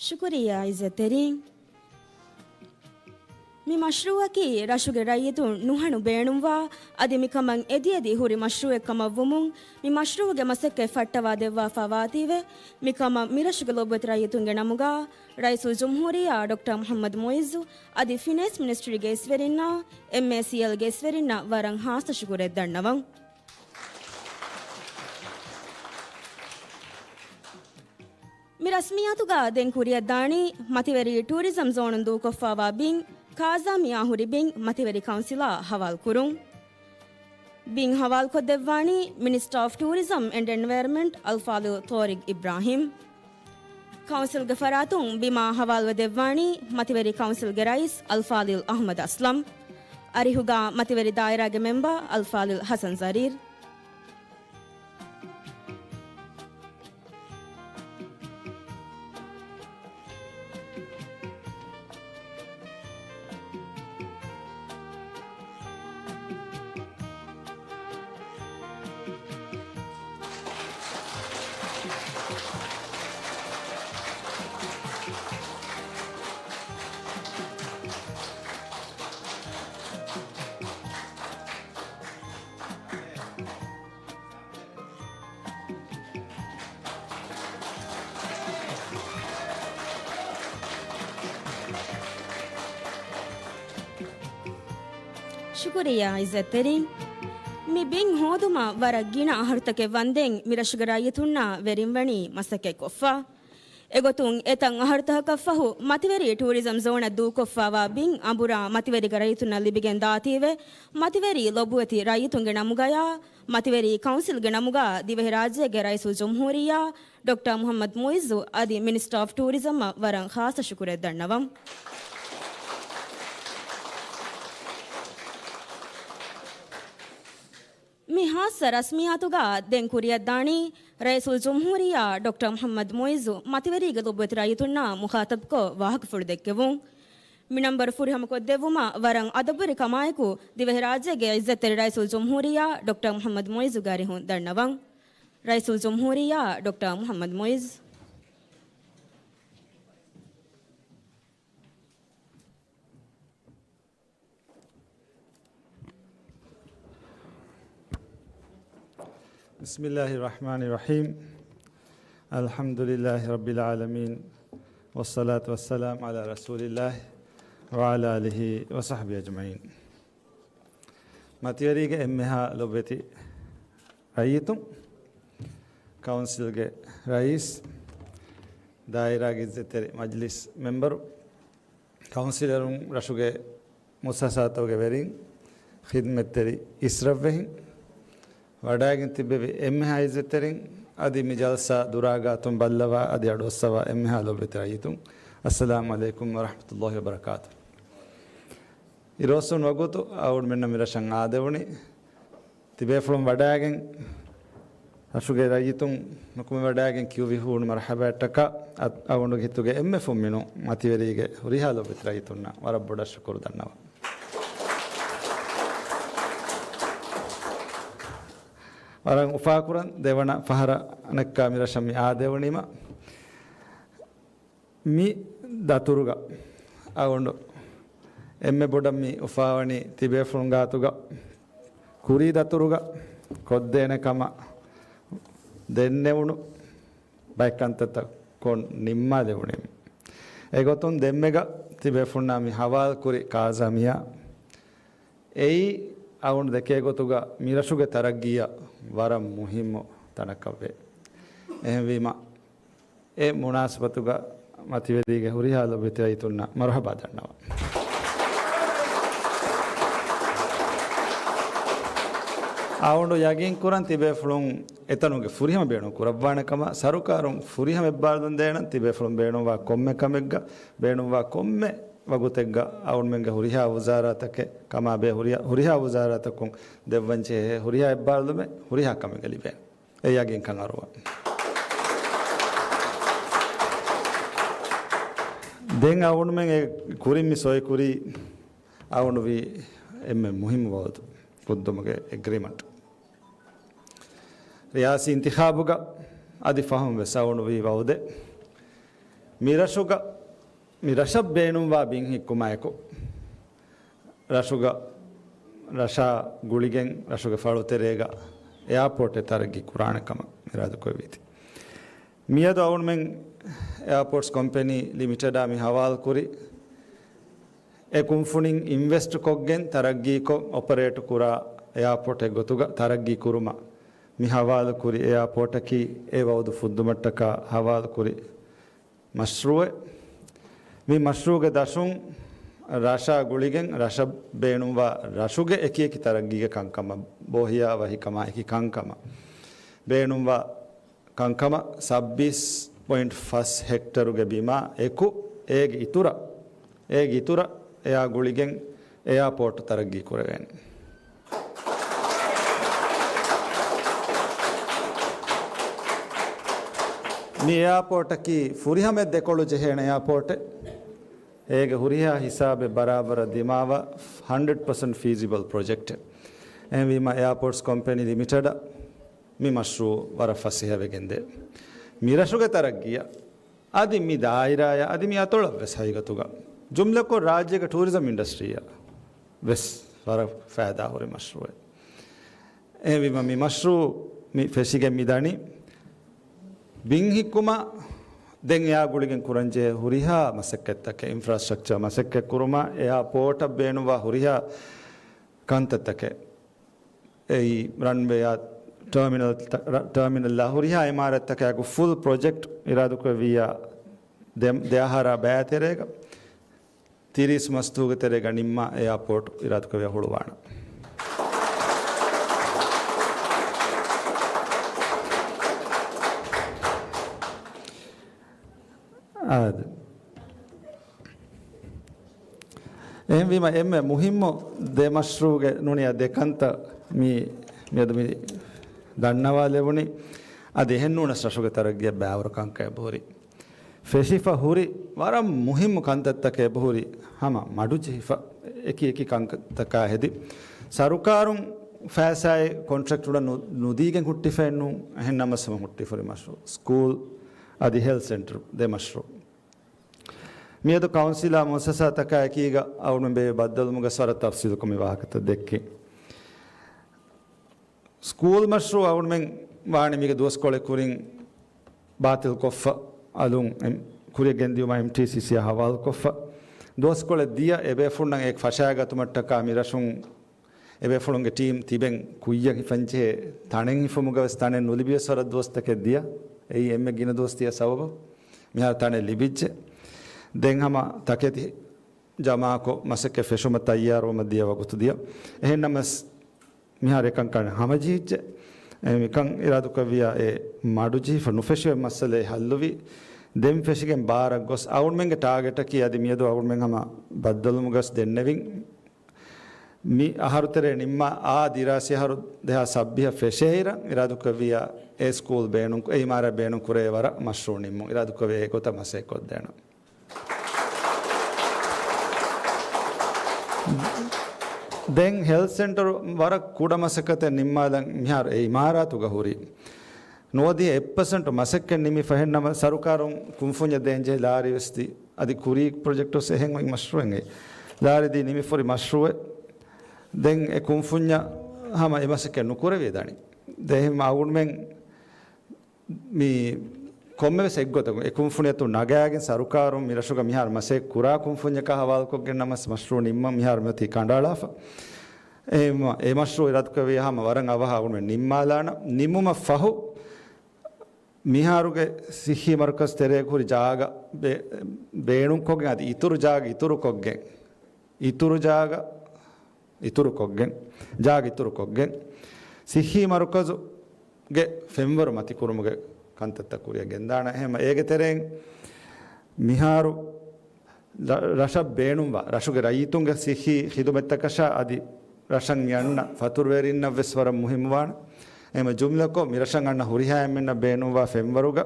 ޝުކުރިއްޔާ އިއްޒަތްތެރިން. މި މަޝްރޫޢަކީ ރަށުގެ ރައްޔިތުން ނުހަނު ބޭނުންވާ، އަދި މިކަމަށް އެދިއެދި ހުރި މަޝްރޫޢެއް ކަމަށްވުމުން، މި މަޝްރޫޢުގެ މަސައްކަތް ފައްޓަވާ ދެއްވާފާ ވާތީވެ، މިކަމަށް މިރަށުގެ ލޯބިވެތި ރައްޔިތުންގެ ނަމުގަ ރައީސުލްޖުމްހޫރިއްޔާ ޑޮކްޓަރ މުޙައްމަދު މުޢިއްޒު އަދި ފިނޭންސް މިނިސްޓްރީގެ އިސްވެރިންނާ، އެމްއޭސީއެލްގެ އިސްވެރިންނަށް ވަރަށް ހާއްސަ ޝުކުރެއް ދަންނަވަން. މި ރަސްމިއްޔާތުގަ ދެން ކުރިއަށްދާނީ މަތިވެރި ޓޫރިޒަމް ޒޯނުން ދޫކޮށްފާވާ ބިން، ކާޒާ މިއާ ހުރި ބިން މަތިވެރި ކައުންސިލާ ހަވާލުކުރުން. ބިން ހަވާލުކޮށްދެއްވާނީ މިނިސްޓަރ އޮފް ޓޫރިޒަމް އެންޑް އެންވަޔަރަމެންޓް އަލްފާޟިލް ޠާރިޤް އިބްރާހިމް. ކައުންސިލްގެ ފަރާތުން ބިމާ ހަވާލުވެ ދެއްވާނީ މަތިވެރި ކައުންސިލްގެ ރައީސް އަލްފާޟިލް އަޙްމަދު އަސްލަމް. އަރިހުގަ މަތިވެރި ދާއިރާގެ މެމްބަރ އަލްފާޟިލް ޙަސަން ޒަރީރް. ޝުކުރިއްޔާ އިއްޒަތްތެރިން. މި ބިން ހޯދުމަށް ވަރަށް ގިނަ އަހަރުތަކެއް ވަންދެން މިރަށުގެ ރައްޔިތުންނާ ވެރިންވަނީ މަސައްކަތްކޮށްފަ. އެގޮތުން އެތައް އަހަރުތަކަކަށްފަހު، މަތިވެރި ޓޫރިޒަމް ޒޯނަށް ދޫކޮށްފާވާ ބިން އަނބުރާ މަތިވެރިގެ ރައްޔިތުންނަށް ލިބިގެން ދާތީވެ، މަތިވެރި ލޮބުވެތި ރައްޔިތުންގެ ނަމުގަޔާ، މަތިވެރި ކައުންސިލްގެ ނަމުގަ ދިވެހިރާއްޖޭގެ ރައީސުލްޖުމްހޫރިއްޔާ ޑޮކްޓަރ މުޙައްމަދު މުޢިއްޒު އަދި މިނިސްޓަރ އޮފް ޓޫރިޒަމަށް ވަރަށް ޚާއްޞަ ޝުކުރެއް ދަންނަވަން. މި ޚާއްޞަ ރަސްމިއްޔާތުގަ ދެން ކުރިއަށްދާނީ، ރައީސުލްޖުމްހޫރިއްޔާ ޑޮކްޓަރ މުޙައްމަދު މުޢިއްޒު މަތިވެރީގެ ލޮބުވެތި ރައްޔިތުންނާ މުޚާޠަބުކޮށް ވާހަކަފުޅު ދެއްކެވުން. މި ނަންބަރު ފުރިހަމަކޮށްދެއްވުމަށް ވަރަށް އަދަބުވެރިކަމާއެކު، ދިވެހިރާއްޖޭގެ ޢިއްޒަތްތެރި ރައީސުލްޖުމްހޫރިއްޔާ ޑޮކްޓަރ މުޙައްމަދު މުޢިއްޒުގެ އަރިހުން ދަންނަވަން. ރައީސުލްޖުމްހޫރިއްޔާ ޑޮކްޓަރ މުޙައްމަދު މުޢިއްޒު. بسم الله الرحمن الرحيم. الحمد لله رب العالمين. والصلاة والسلام على رسول الله وعلى آله وصحبه أجمعين. މަތިވެރީގެ އެންމެހާ ލޮބުވެތި ރައްޔިތުން، ކައުންސިލްގެ ރައީސް، ދާއިރާގެ އިއްޒަތްތެރި މަޖިލިސް މެމްބަރު، ކައުންސިލަރުން، ރަށުގެ މުއައްސަސާތަކުގެ ވެރިން، ޚިދްމަތްތެރި އިސްރަށްވެހިން، ވަޑައިގެން ތިއްބެވި އެންމެހާ އިއްޒަތްތެރިން، އަދި މި ޖަލްސާ ދުރާގާތުން ބައްލަވާ އަދި އަޑުއައްސަވާ އެންމެހާ ލޮބުވެތި ރައްޔިތުން، އައްސަލާމު ޢަލައިކުމް ވަރަޙްމަތުﷲި ވަބަރަކާތު. އިރުއޮއްސުން ވަގުތު އަޅުގަނޑުމެންނަށް މި ރަށަށް އާދެވުނީ، ތިބޭފުޅުން ވަޑައިގެން، ރަށުގެ ރައްޔިތުން ނުކުމެވަޑައިގެން ކިޔުވި ހޫނު މަރުޙަބާއަށްޓަކާ، އަ-، އަޅުގަނޑުގެ ހިތުގެ އެންމެ ފުންމިނު މަތިވެރީގެ ހުރިހާ ލޮބުވެތި ރައްޔިތުންނަށް ވަރަށް ބޮޑަށް ޝުކުރު ދަންނަވަން. ވަރަށް އުފާކުރަން، ދެވަނަ ފަހަރަށް އަނެއްކާ މި ރަށަށް މި އާދެވުނީމަ، މި ދަތުރުގަ އަޅުގަނޑު އެންމެ ބޮޑަށް މި އުފާވަނީ ތިބޭފުޅުން ގާތުގަ ކުރީ ދަތުރުގަ ކޮށްދޭނެ ކަމަށް ދެންނެވުނު ބައެއް ކަންތައްތައް ކޮށް ނިންމާލެވުނީ. އެގޮތުން ދެންމެގަ ތިބޭފުޅުންނާ މި ހަވާލުކުރި ކާޒާމިއާ އެއީ އަޅުގަނޑު ދެކޭ ގޮތުގަ މިރަށުގެ ތަރައްގީއަށް ވަރަށް މުހިއްމު ތަނަކަށްވޭ. އެހެންވީމަ، އެ މުނާސަބަތުގަ މަތިވެރީގެ ހުރިހާ ލޮބުވެތި ރައްޔިތުންނަށް މަރުޙަބާ ދަންނަވަން. އަޅުގަނޑު ޔަގީންކުރަން ތިބޭފުޅުން އެތަނުގެ ފުރިހަމަ ބޭނުން ކުރައްވާނެ ކަމަށް. ސަރުކާރުން ފުރިހަމަ އެއްބާރުލުން ދޭނަން ތިބޭފުޅުން ބޭނުންވާ ކޮންމެ ކަމެއްގަ، ބޭނުންވާ ކޮންމެ ވަގުތެއްގަ އަޅުގަނޑުމެންގެ ހުރިހާ ވުޒާރާތަކެއް ކަމާބެހޭ ހުރިހާ، ހުރިހާ ވުޒާރާތަކުން ދެއްވަންޖެހޭ ހުރިހާ އެއްބާރުލުމެއް ހުރިހާ ކަމެއްގަ ލިބޭނެ. އެ ޔަގީންކަން އަރުވާ. ދެން އަޅުގަނޑުމެން އެ ކުރިން މި ސޮއިކުރީ އަޅުގަނޑު ވީ އެންމެ މުހިއްމު ވައުދު ކުއްދުމުގެ އެގްރިމަންޓް. ރިޔާސީ އިންތިޚާބުގަ އަދި ފަހުން ވެސް އަޅުގަނޑު ވީ ވައުދެއް. މި ރަށުގަ މި ރަށަށް ބޭނުންވާ ބިން ހިއްކުމާއެކު، ރަށުގަ، ރަށާ ގުޅިގެން ރަށުގެ ފަޅުތެރޭގަ އެއާޕޯޓެއް ތަރައްގީ ކުރާނެ ކަމަށް އިރާދަކުރެއްވީތީ. މިއަދު އަޅުގަނޑުމެން އެއާޕޯޓްސް ކޮމްޕެނީ ލިމިޓެޑާ މި ހަވާލުކުރި އެ ކުންފުނިން އިންވެސްޓް ކޮށްގެން ތަރައްގީކޮށް އޮޕަރޭޓް ކުރާ އެއާޕޯޓެއް ގޮތުގަ ތަރައްގީ ކުރުމަށް މި ހަވާލުކުރި އެއާޕޯޓަކީ އެ ވައުދު ފުއްދުމަށްޓަކާ ހަވާލުކުރި މަޝްރޫއެއް. މި މަޝްރޫގެ ދަށުން ރަށާ ގުޅިގެން ރަށަށް ބޭނުންވާ ރަށުގެ އެކިއެކި ތަރައްގީގެ ކަންކަމަށް، ބޯހިޔާވަހިކަމާ އެކި ކަންކަމަށް ބޭނުންވާ ކަންކަމަށް ސައްބީސް ޕޮއިންޓް ފަސް ހެކްޓަރުގެ ބިމާ އެކު އޭގެ އިތުރަށް، އޭގެ އިތުރަށް އެއާ ގުޅިގެން އެއާޕޯޓް ތަރައްގީ ކުރެވޭނެ. މި އެއާޕޯޓަކީ ފުރިހަމަ ދެކޮޅު ޖެހޭނެ އެއާޕޯޓެއް. އޭގެ ހުރިހާ ހިސާބެއް ބަރާބަރަށް ދިމާވާ ހަންޑްރެޑް ޕަސެންޓް ފީޒިބަލް ޕްރޮޖެކްޓެއް. އެހެންވީމަ އެއާޕޯޓްސް ކޮމްޕެނީ ލިމިޓެޑަށް މި މަޝްރޫއު ވަރަށް ފަސޭހަވެގެންދޭ. މި ރަށުގެ ތަރައްގީއަށް އަދި މި ދާއިރާއަށް އަދި މި އަތޮޅަށް ވެސް ހަގީގަތުގަ ޖުމްލަކޮށް ރާއްޖޭގެ ޓޫރިޒަމް އިންޑަސްޓްރީއަށް ވެސް ވަރަށް ފައިދާ ހުރި މަޝްރޫއެއް. އެހެންވީމަ މި މަޝްރޫއު މި ފެށިގެން މި ދަނީ ބިން ހިއްކުމަށް ދެން އެއާ ގުޅިގެން ކުރަންޖެހޭ ހުރިހާ މަސައްކަތްތަކެއް، އިންފްރާސްޓްރަކްޗަރ މަސައްކަތް ކުރުމަށް، އެއާޕޯޓަށް ބޭނުންވާ ހުރިހާ ކަންތައްތަކެއް. އެއީ، ރަންވޭއާ، ޓާމިނަލް، ޓާމިނަލްއާ ހުރިހާ އިމާރާތްތަކާއެކު ފުލް ޕްރޮޖެކްޓް އިރާދަކުރެއްވިއްޔާ، ދެ، ދެ އަހަރާ ބައި ތެރޭގަ ތިރީސް މަސްތޫގެ ތެރޭގަ ނިންމާ އެއާޕޯޓް އިރާދަކުރެއްވިޔާ ހުޅުވާނަން. އާދެ. އެހެންވީމަ އެންމެ މުހިއްމު ދެ މަޝްރޫޢުގެ ނޫނިޔާ ދެ ކަންތައް މި، މިއަދު މި ދަންނަވާލެވުނީ. އަދި އެހެން ނޫނަސް ރަށުގެ ތަރައްގީއަށް ބައިވަރު ކަންކަން އެބަހުރި. ފެށިފަ ހުރި ވަރަށް މުހިއްމު ކަންތައްތަކެއް އެބަހުރި ހަމަ މަޑުޖެހިފަ އެކި އެކި ކަންތަކާ ހެދި، ސަރުކާރުން ފައިސާއެއް ކޮންޓްރެކްޓު ނު، ނުދީގެން ހުއްޓިފައެއް ނޫން، އެހެން ނަމަވެސް ހަމަ ހުއްޓިފަ ހުރި މަޝްރޫޢު. ސްކޫލް އަދި ހެލްތު ސެންޓަރު ދެ މަޝްރޫޢު. މިއަދު ކައުންސިލާ މުއައްސަސާތަކާ އެކީގަ އަޅުމެން ބޭއްވި ބައްދަލުވުމުގަ ވަރަށް ތަފްސީލުކޮށް މި ވާހަކަތައް ދެއްކިން. ސްކޫލް މަޝްރޫޢު އަޅުމެން ވާނީ މީގެ ދުވަސްކޮޅެއް ކުރިން ބާތިލްކޮށްފަ، އަލުން އެ ކުރިއަށް ގެންދިއުމަށް އެމްޓީސީސީއާ ހަވާލުކޮށްފަ. ދުވަސްކޮޅެއް ދިޔަ އެބޭފުޅުންނަށް އެ ފަށާގަތުމަށްޓަކާ މި ރަށުން އެބޭފުޅުންގެ ޓީމް ތިބެން ކުއްޔަށް ހިފަންޖެހޭ ތަނެއް ހިފުމުގަވެސް ތަނެއް ނުލިބިވެސް ވަރަށް ދުވަސްތަކެއް ދިޔަ. އެއީ އެންމެ ގިނަ ދުވަސް ދިޔަ ސަބަބު މިހާރު ތަނެއް ލިބިއްޖެ. ދެން ހަމަ ތަކެތި ޖަމާކޮށް މަސައްކަތް ފެށުމަށް ތައްޔާރުވުމަށް ދިޔަ ވަގުތު ދިޔަ. އެހެންނަމަސް މިހާރު އެކަންކަން ހަމަޖެހިއްޖެ. އެ، މިކަން އިރާދުކުރެއްވިޔާ އެ މަޑުޖެހިފަ ނުފެށިވެ މައްސަލައެއް ހައްލުވި. ދެން ފެށިގެން ބާރަށް ގޮސް އަޅުމެންގެ ޓާގެޓަކީ އަދި މިއަދު އަޅުމެން ހަމަ ބައްދަލުވުމުގަސް ދެންނެވިން. މި އަހަރު ތެރޭ ނިންމާ އާ ދިރާސީ އަހަރު ދެހާސް ސައްބީހަށް ފެށޭއިރަށް އިރާދުކުރެއްވިޔާ އެ ސްކޫލް ބޭނުން، އެ އިމާރާތް ބޭނުން ކުރޭ ވަރަށް މަޝްރޫޢު ނިންމުން އިރާދުކުރެވޭ އެގޮތަށް މަސައްކަތް ކޮށްދޭނަން. ދެން ހެލްތު ސެންޓަރު ވަރަށް ކުޑަ މަސައްކަތެއް ނިންމާލަން މިހާރު އެ އިމާރާތުގަ ހުރި. ނުވަދިހަ އެއް ޕަސެންޓު މަސައްކަތް ނިމިފަ އެހެންނަމަ ސަރުކާރުން ކުންފުންޏެއް ދޭންޖެހި ލާރި ވެސް ދީ. އަދި ކުރީ ޕްރޮޖެކްޓް ވެސް އެހެން އޮތް މަޝްރޫޢެއް. ލާރި ދީ ނިމިފަ ހުރި މަޝްރޫޢެއް. ދެން އެ ކުންފުންޏަށް ހަމަ އެ މަސައްކަތް ނުކުރެވިދާނެ. ދެން އެހެން އަޅުމެން މި ކޮންމެވެސް އެއްގޮތަކުން އެ ކުންފުނިއަތުން ނަގާގެން ސަރުކާރުން މި ރަށުގަ މިހާރު މަސައްކަތް ކުރާ ކުންފުންޏަކާ ހަވާލުކޮށްގެން ނަމަސް މަޝްރޫޢު ނިންމަން މިހާރު މިއޮތީ ކަނޑައަޅާފަ. އެ މަ، އެ މަޝްރޫޢު އިރާދަކުރެއްވިޔާ ހަމަ ވަރަށް އަވަހަށް އަޅުމެން ނިންމާލާނަން. ނިންމުމަށް ފަހު މިހާރުގެ ސިއްހީ މަރުކަޒު ތެރޭގަ ހުރި ޖާގަ ބޭ، ބޭނުންކޮށްގެން އަދި އިތުރު ޖާގަ އިތުރުކޮށްގެން، އިތުރު ޖާގަ އިތުރުކޮށްގެން، ޖާގަ އިތުރުކޮށްގެން، ސިއްހީ މަރުކަޒުގެ ފެންވަރު މަތިކުރުމުގެ ކަންތައްތައް ކުރިއަށް ގެންދާނަން. އެހެން އޭގެ ތެރެއިން މިހާރު ރަ، ރަށަށް ބޭނުންވާ، ރަށުގެ ރައްޔިތުންގެ ސިއްހީ ޚިދުމަތްތަކަށާ އަދި ރަށަށް މި އަންނަ ފަތުރުވެރިންނަށް ވެސް ވަރަށް މުހިއްމުވާނެ. އެހެން ޖުމްލަކޮށް، މި ރަށަށް އަންނަ ހުރިހާ އެންމެންނަށް ބޭނުންވާ ފެންވަރުގަ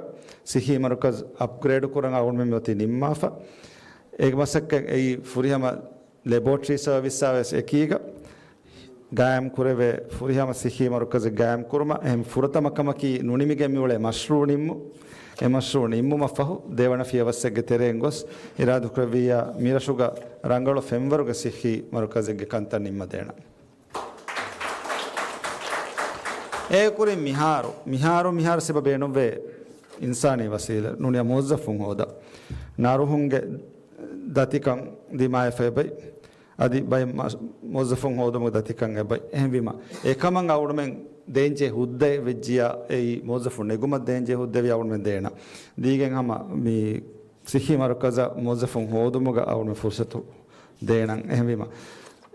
ސިއްހީ މަރުކަޒު އަޕްގްރޭޑް ކުރަން އަޅުގަނޑުމެން މިއޮތީ ނިންމާފަ. އޭގެ މަސައްކަތް އެއީ ފުރިހަމަ ލެބޯޓްރީ ސަރވިސްއާ ވެސް އެކީގަ ގާއިމް ކުރެވޭ ފުރިހަމަ ސިއްހީ މަރުކަޒެއް ގާއިމް ކުރުމަށް. އެހެން ފުރަތަމަ ކަމަކީ ނުނިމިގެން މިއުޅޭ މަޝްރޫޢު ނިންމު، އެ މަޝްރޫޢު ނިންމުމަށް ފަހު ދެވަނަ ފިޔަވައްސެއްގެ ތެރެއިން ގޮސް އިރާދަކުރެއްވިއްޔާ މިރަށުގަ ރަނގަޅު ފެންވަރުގެ ސިއްހީ މަރުކަޒެއްގެ ކަންތައް ނިންމަދޭނަން. އޭގެ ކުރިން މިހާރު، މިހާރު، މިހާރު ސިބަ ބޭނުންވޭ އިންސާނީ ވަސީލަ ނޫނިޔާ މުވައްޒަފުން ހޯދަ. ނަރުހުންގެ ދަތިކަން ދިމާވެފަ އެބައި. އަދި ބައެއް މަ، މުވައްޒަފުން ހޯދުމުގެ ދަތިކަން އެބައި. އެހެންވީމަ، އެކަމަށް އަޅުމެން ދޭންޖެހޭ ހުއްދައެއް ވެއްޖިޔާ، އެއީ މުވައްޒަފުން ނެގުމަށް ދޭންޖެހޭ ހުއްދައެއް އަޅުމެން ދޭނަން. ދީގެން ހަމަ މި ސިއްހީ މަރުކަޒަށް މުވައްޒަފުން ހޯދުމުގަ އަޅުމެން ފުރުސަތު ދޭނަން. އެހެންވީމަ،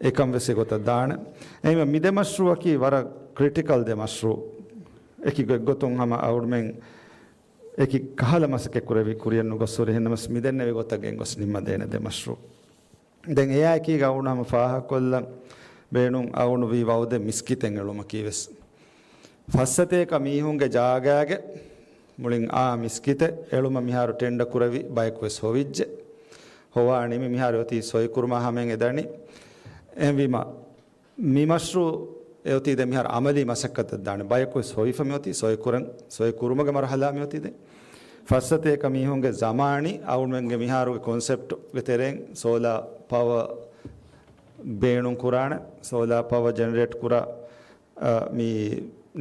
އެކަން ވެސް އެގޮތަށް ދާނެ. އެހެންވީމަ، މި ދެ މަޝްރޫޢަކީ ވަރަށް ކްރިޓިކަލް ދެ މަޝްރޫޢު. އެކި ގޮތްގޮތުން ހަމަ އަޅުމެން އެކި ކަހަލަ މަސައްކަތް ކުރެވި ކުރިއަށް ނުގޮސް ހުރި. އެހެންނަމަސް މިދެންނެވި ގޮތަށް ގެންގޮސް ނިންމަދޭނެ ދެ މަޝްރޫޢު. ދެން އެއާއެކީގަ އަޅުގަނޑު ހަމަ ފާހަގަކޮށްލަން ބޭނުން އަޅުގަނޑު ވީ ވައުދެއް މިސްކިތެއް އެޅުމަކީ ވެސް. ފައްސަތޭކަ މީހުންގެ ޖާގާގެ މުޅިން އާ މިސްކިތެއް އެޅުމަށް މިހާރު ޓެންޑަ ކުރެވި ބަޔަކު ވެސް ހޮވިއްޖެ. ހޮވާ ނިމި މިހާރު އޮތީ ސޮއިކުރުމާ ހަމައިން އެދަނީ. އެހެންވީމަ، މި މަޝްރޫޢު އެއޮތީ ދެން މިހާރު އަމަލީ މަސައްކަތަށް ދާނެ. ބަޔަކު ވެސް ހޮވިފަ މިއޮތީ ސޮއިކުރަން، ސޮއިކުރުމުގެ މަރުހަލާ މިއޮތީ ދެން. ފައްސަތޭކަ މީހުންގެ ޒަމާނީ އަޅުމެންގެ މިހާރުގެ ކޮންސެޕްޓުގެ ތެރެއިން ސޯލާ ޕަވަ ބޭނުން ކުރާނެ، ސޯލާ ޕަވަ ޖެނެރޭޓް ކުރާ، އަ، މި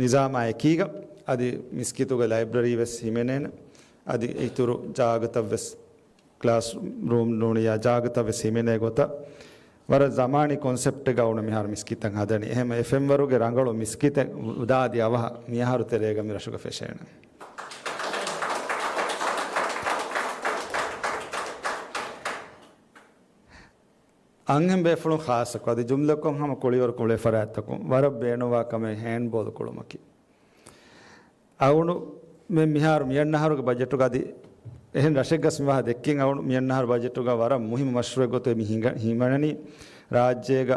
ނިޒާމާ އެކީގަ އަދި މިސްކިތުގެ ލައިބްރަރީ ވެސް ހިމެނޭނެ، އަދި އިތުރު ޖާގަތައް ވެސް ކްލާސް ރޫމް ނޫނިޔާ ޖާގަތައް ވެސް ހިމެނޭ ގޮތަށް ވަރަށް ޒަމާނީ ކޮންސެޕްޓެއްގަ އަޅުގަނޑު މިހާރު މިސްކިތަށް ހަދަނީ. އެހެން އެ ފެންވަރުގެ ރަނގަޅު މިސްކިތެއް ދާދި އަވަހަށް މިއަހަރު ތެރޭގަ މި ރަށުގަ ފެށޭނެ. އަންހެން ބޭފުޅުން ޚާއްޞަކޮށް އަދި ޖުމްލަކޮށް ހަމަ ކުޅިވަރު ކުޅޭ ފަރާތްތަކުން ވަރަށް ބޭނުންވާ ކަމެއް ހޭންޑްބޯލް ކުޅުމަކީ. އަޅުގަނޑުމެން މިހާރު މިއަންނަ އަހަރުގެ ބަޖެޓުގަ އަދި އެހެން ރަށެއްގަސް މިވާހަ ދެއްކިން އަޅުގަނޑު މިއަންނަ އަހަރު ބަޖެޓުގަ ވަރަށް މުހިއްމު މަޝްރޫއެއް ގޮތުގައި މި ހިނގަ-، ހިމަނަނީ ރާއްޖޭގަ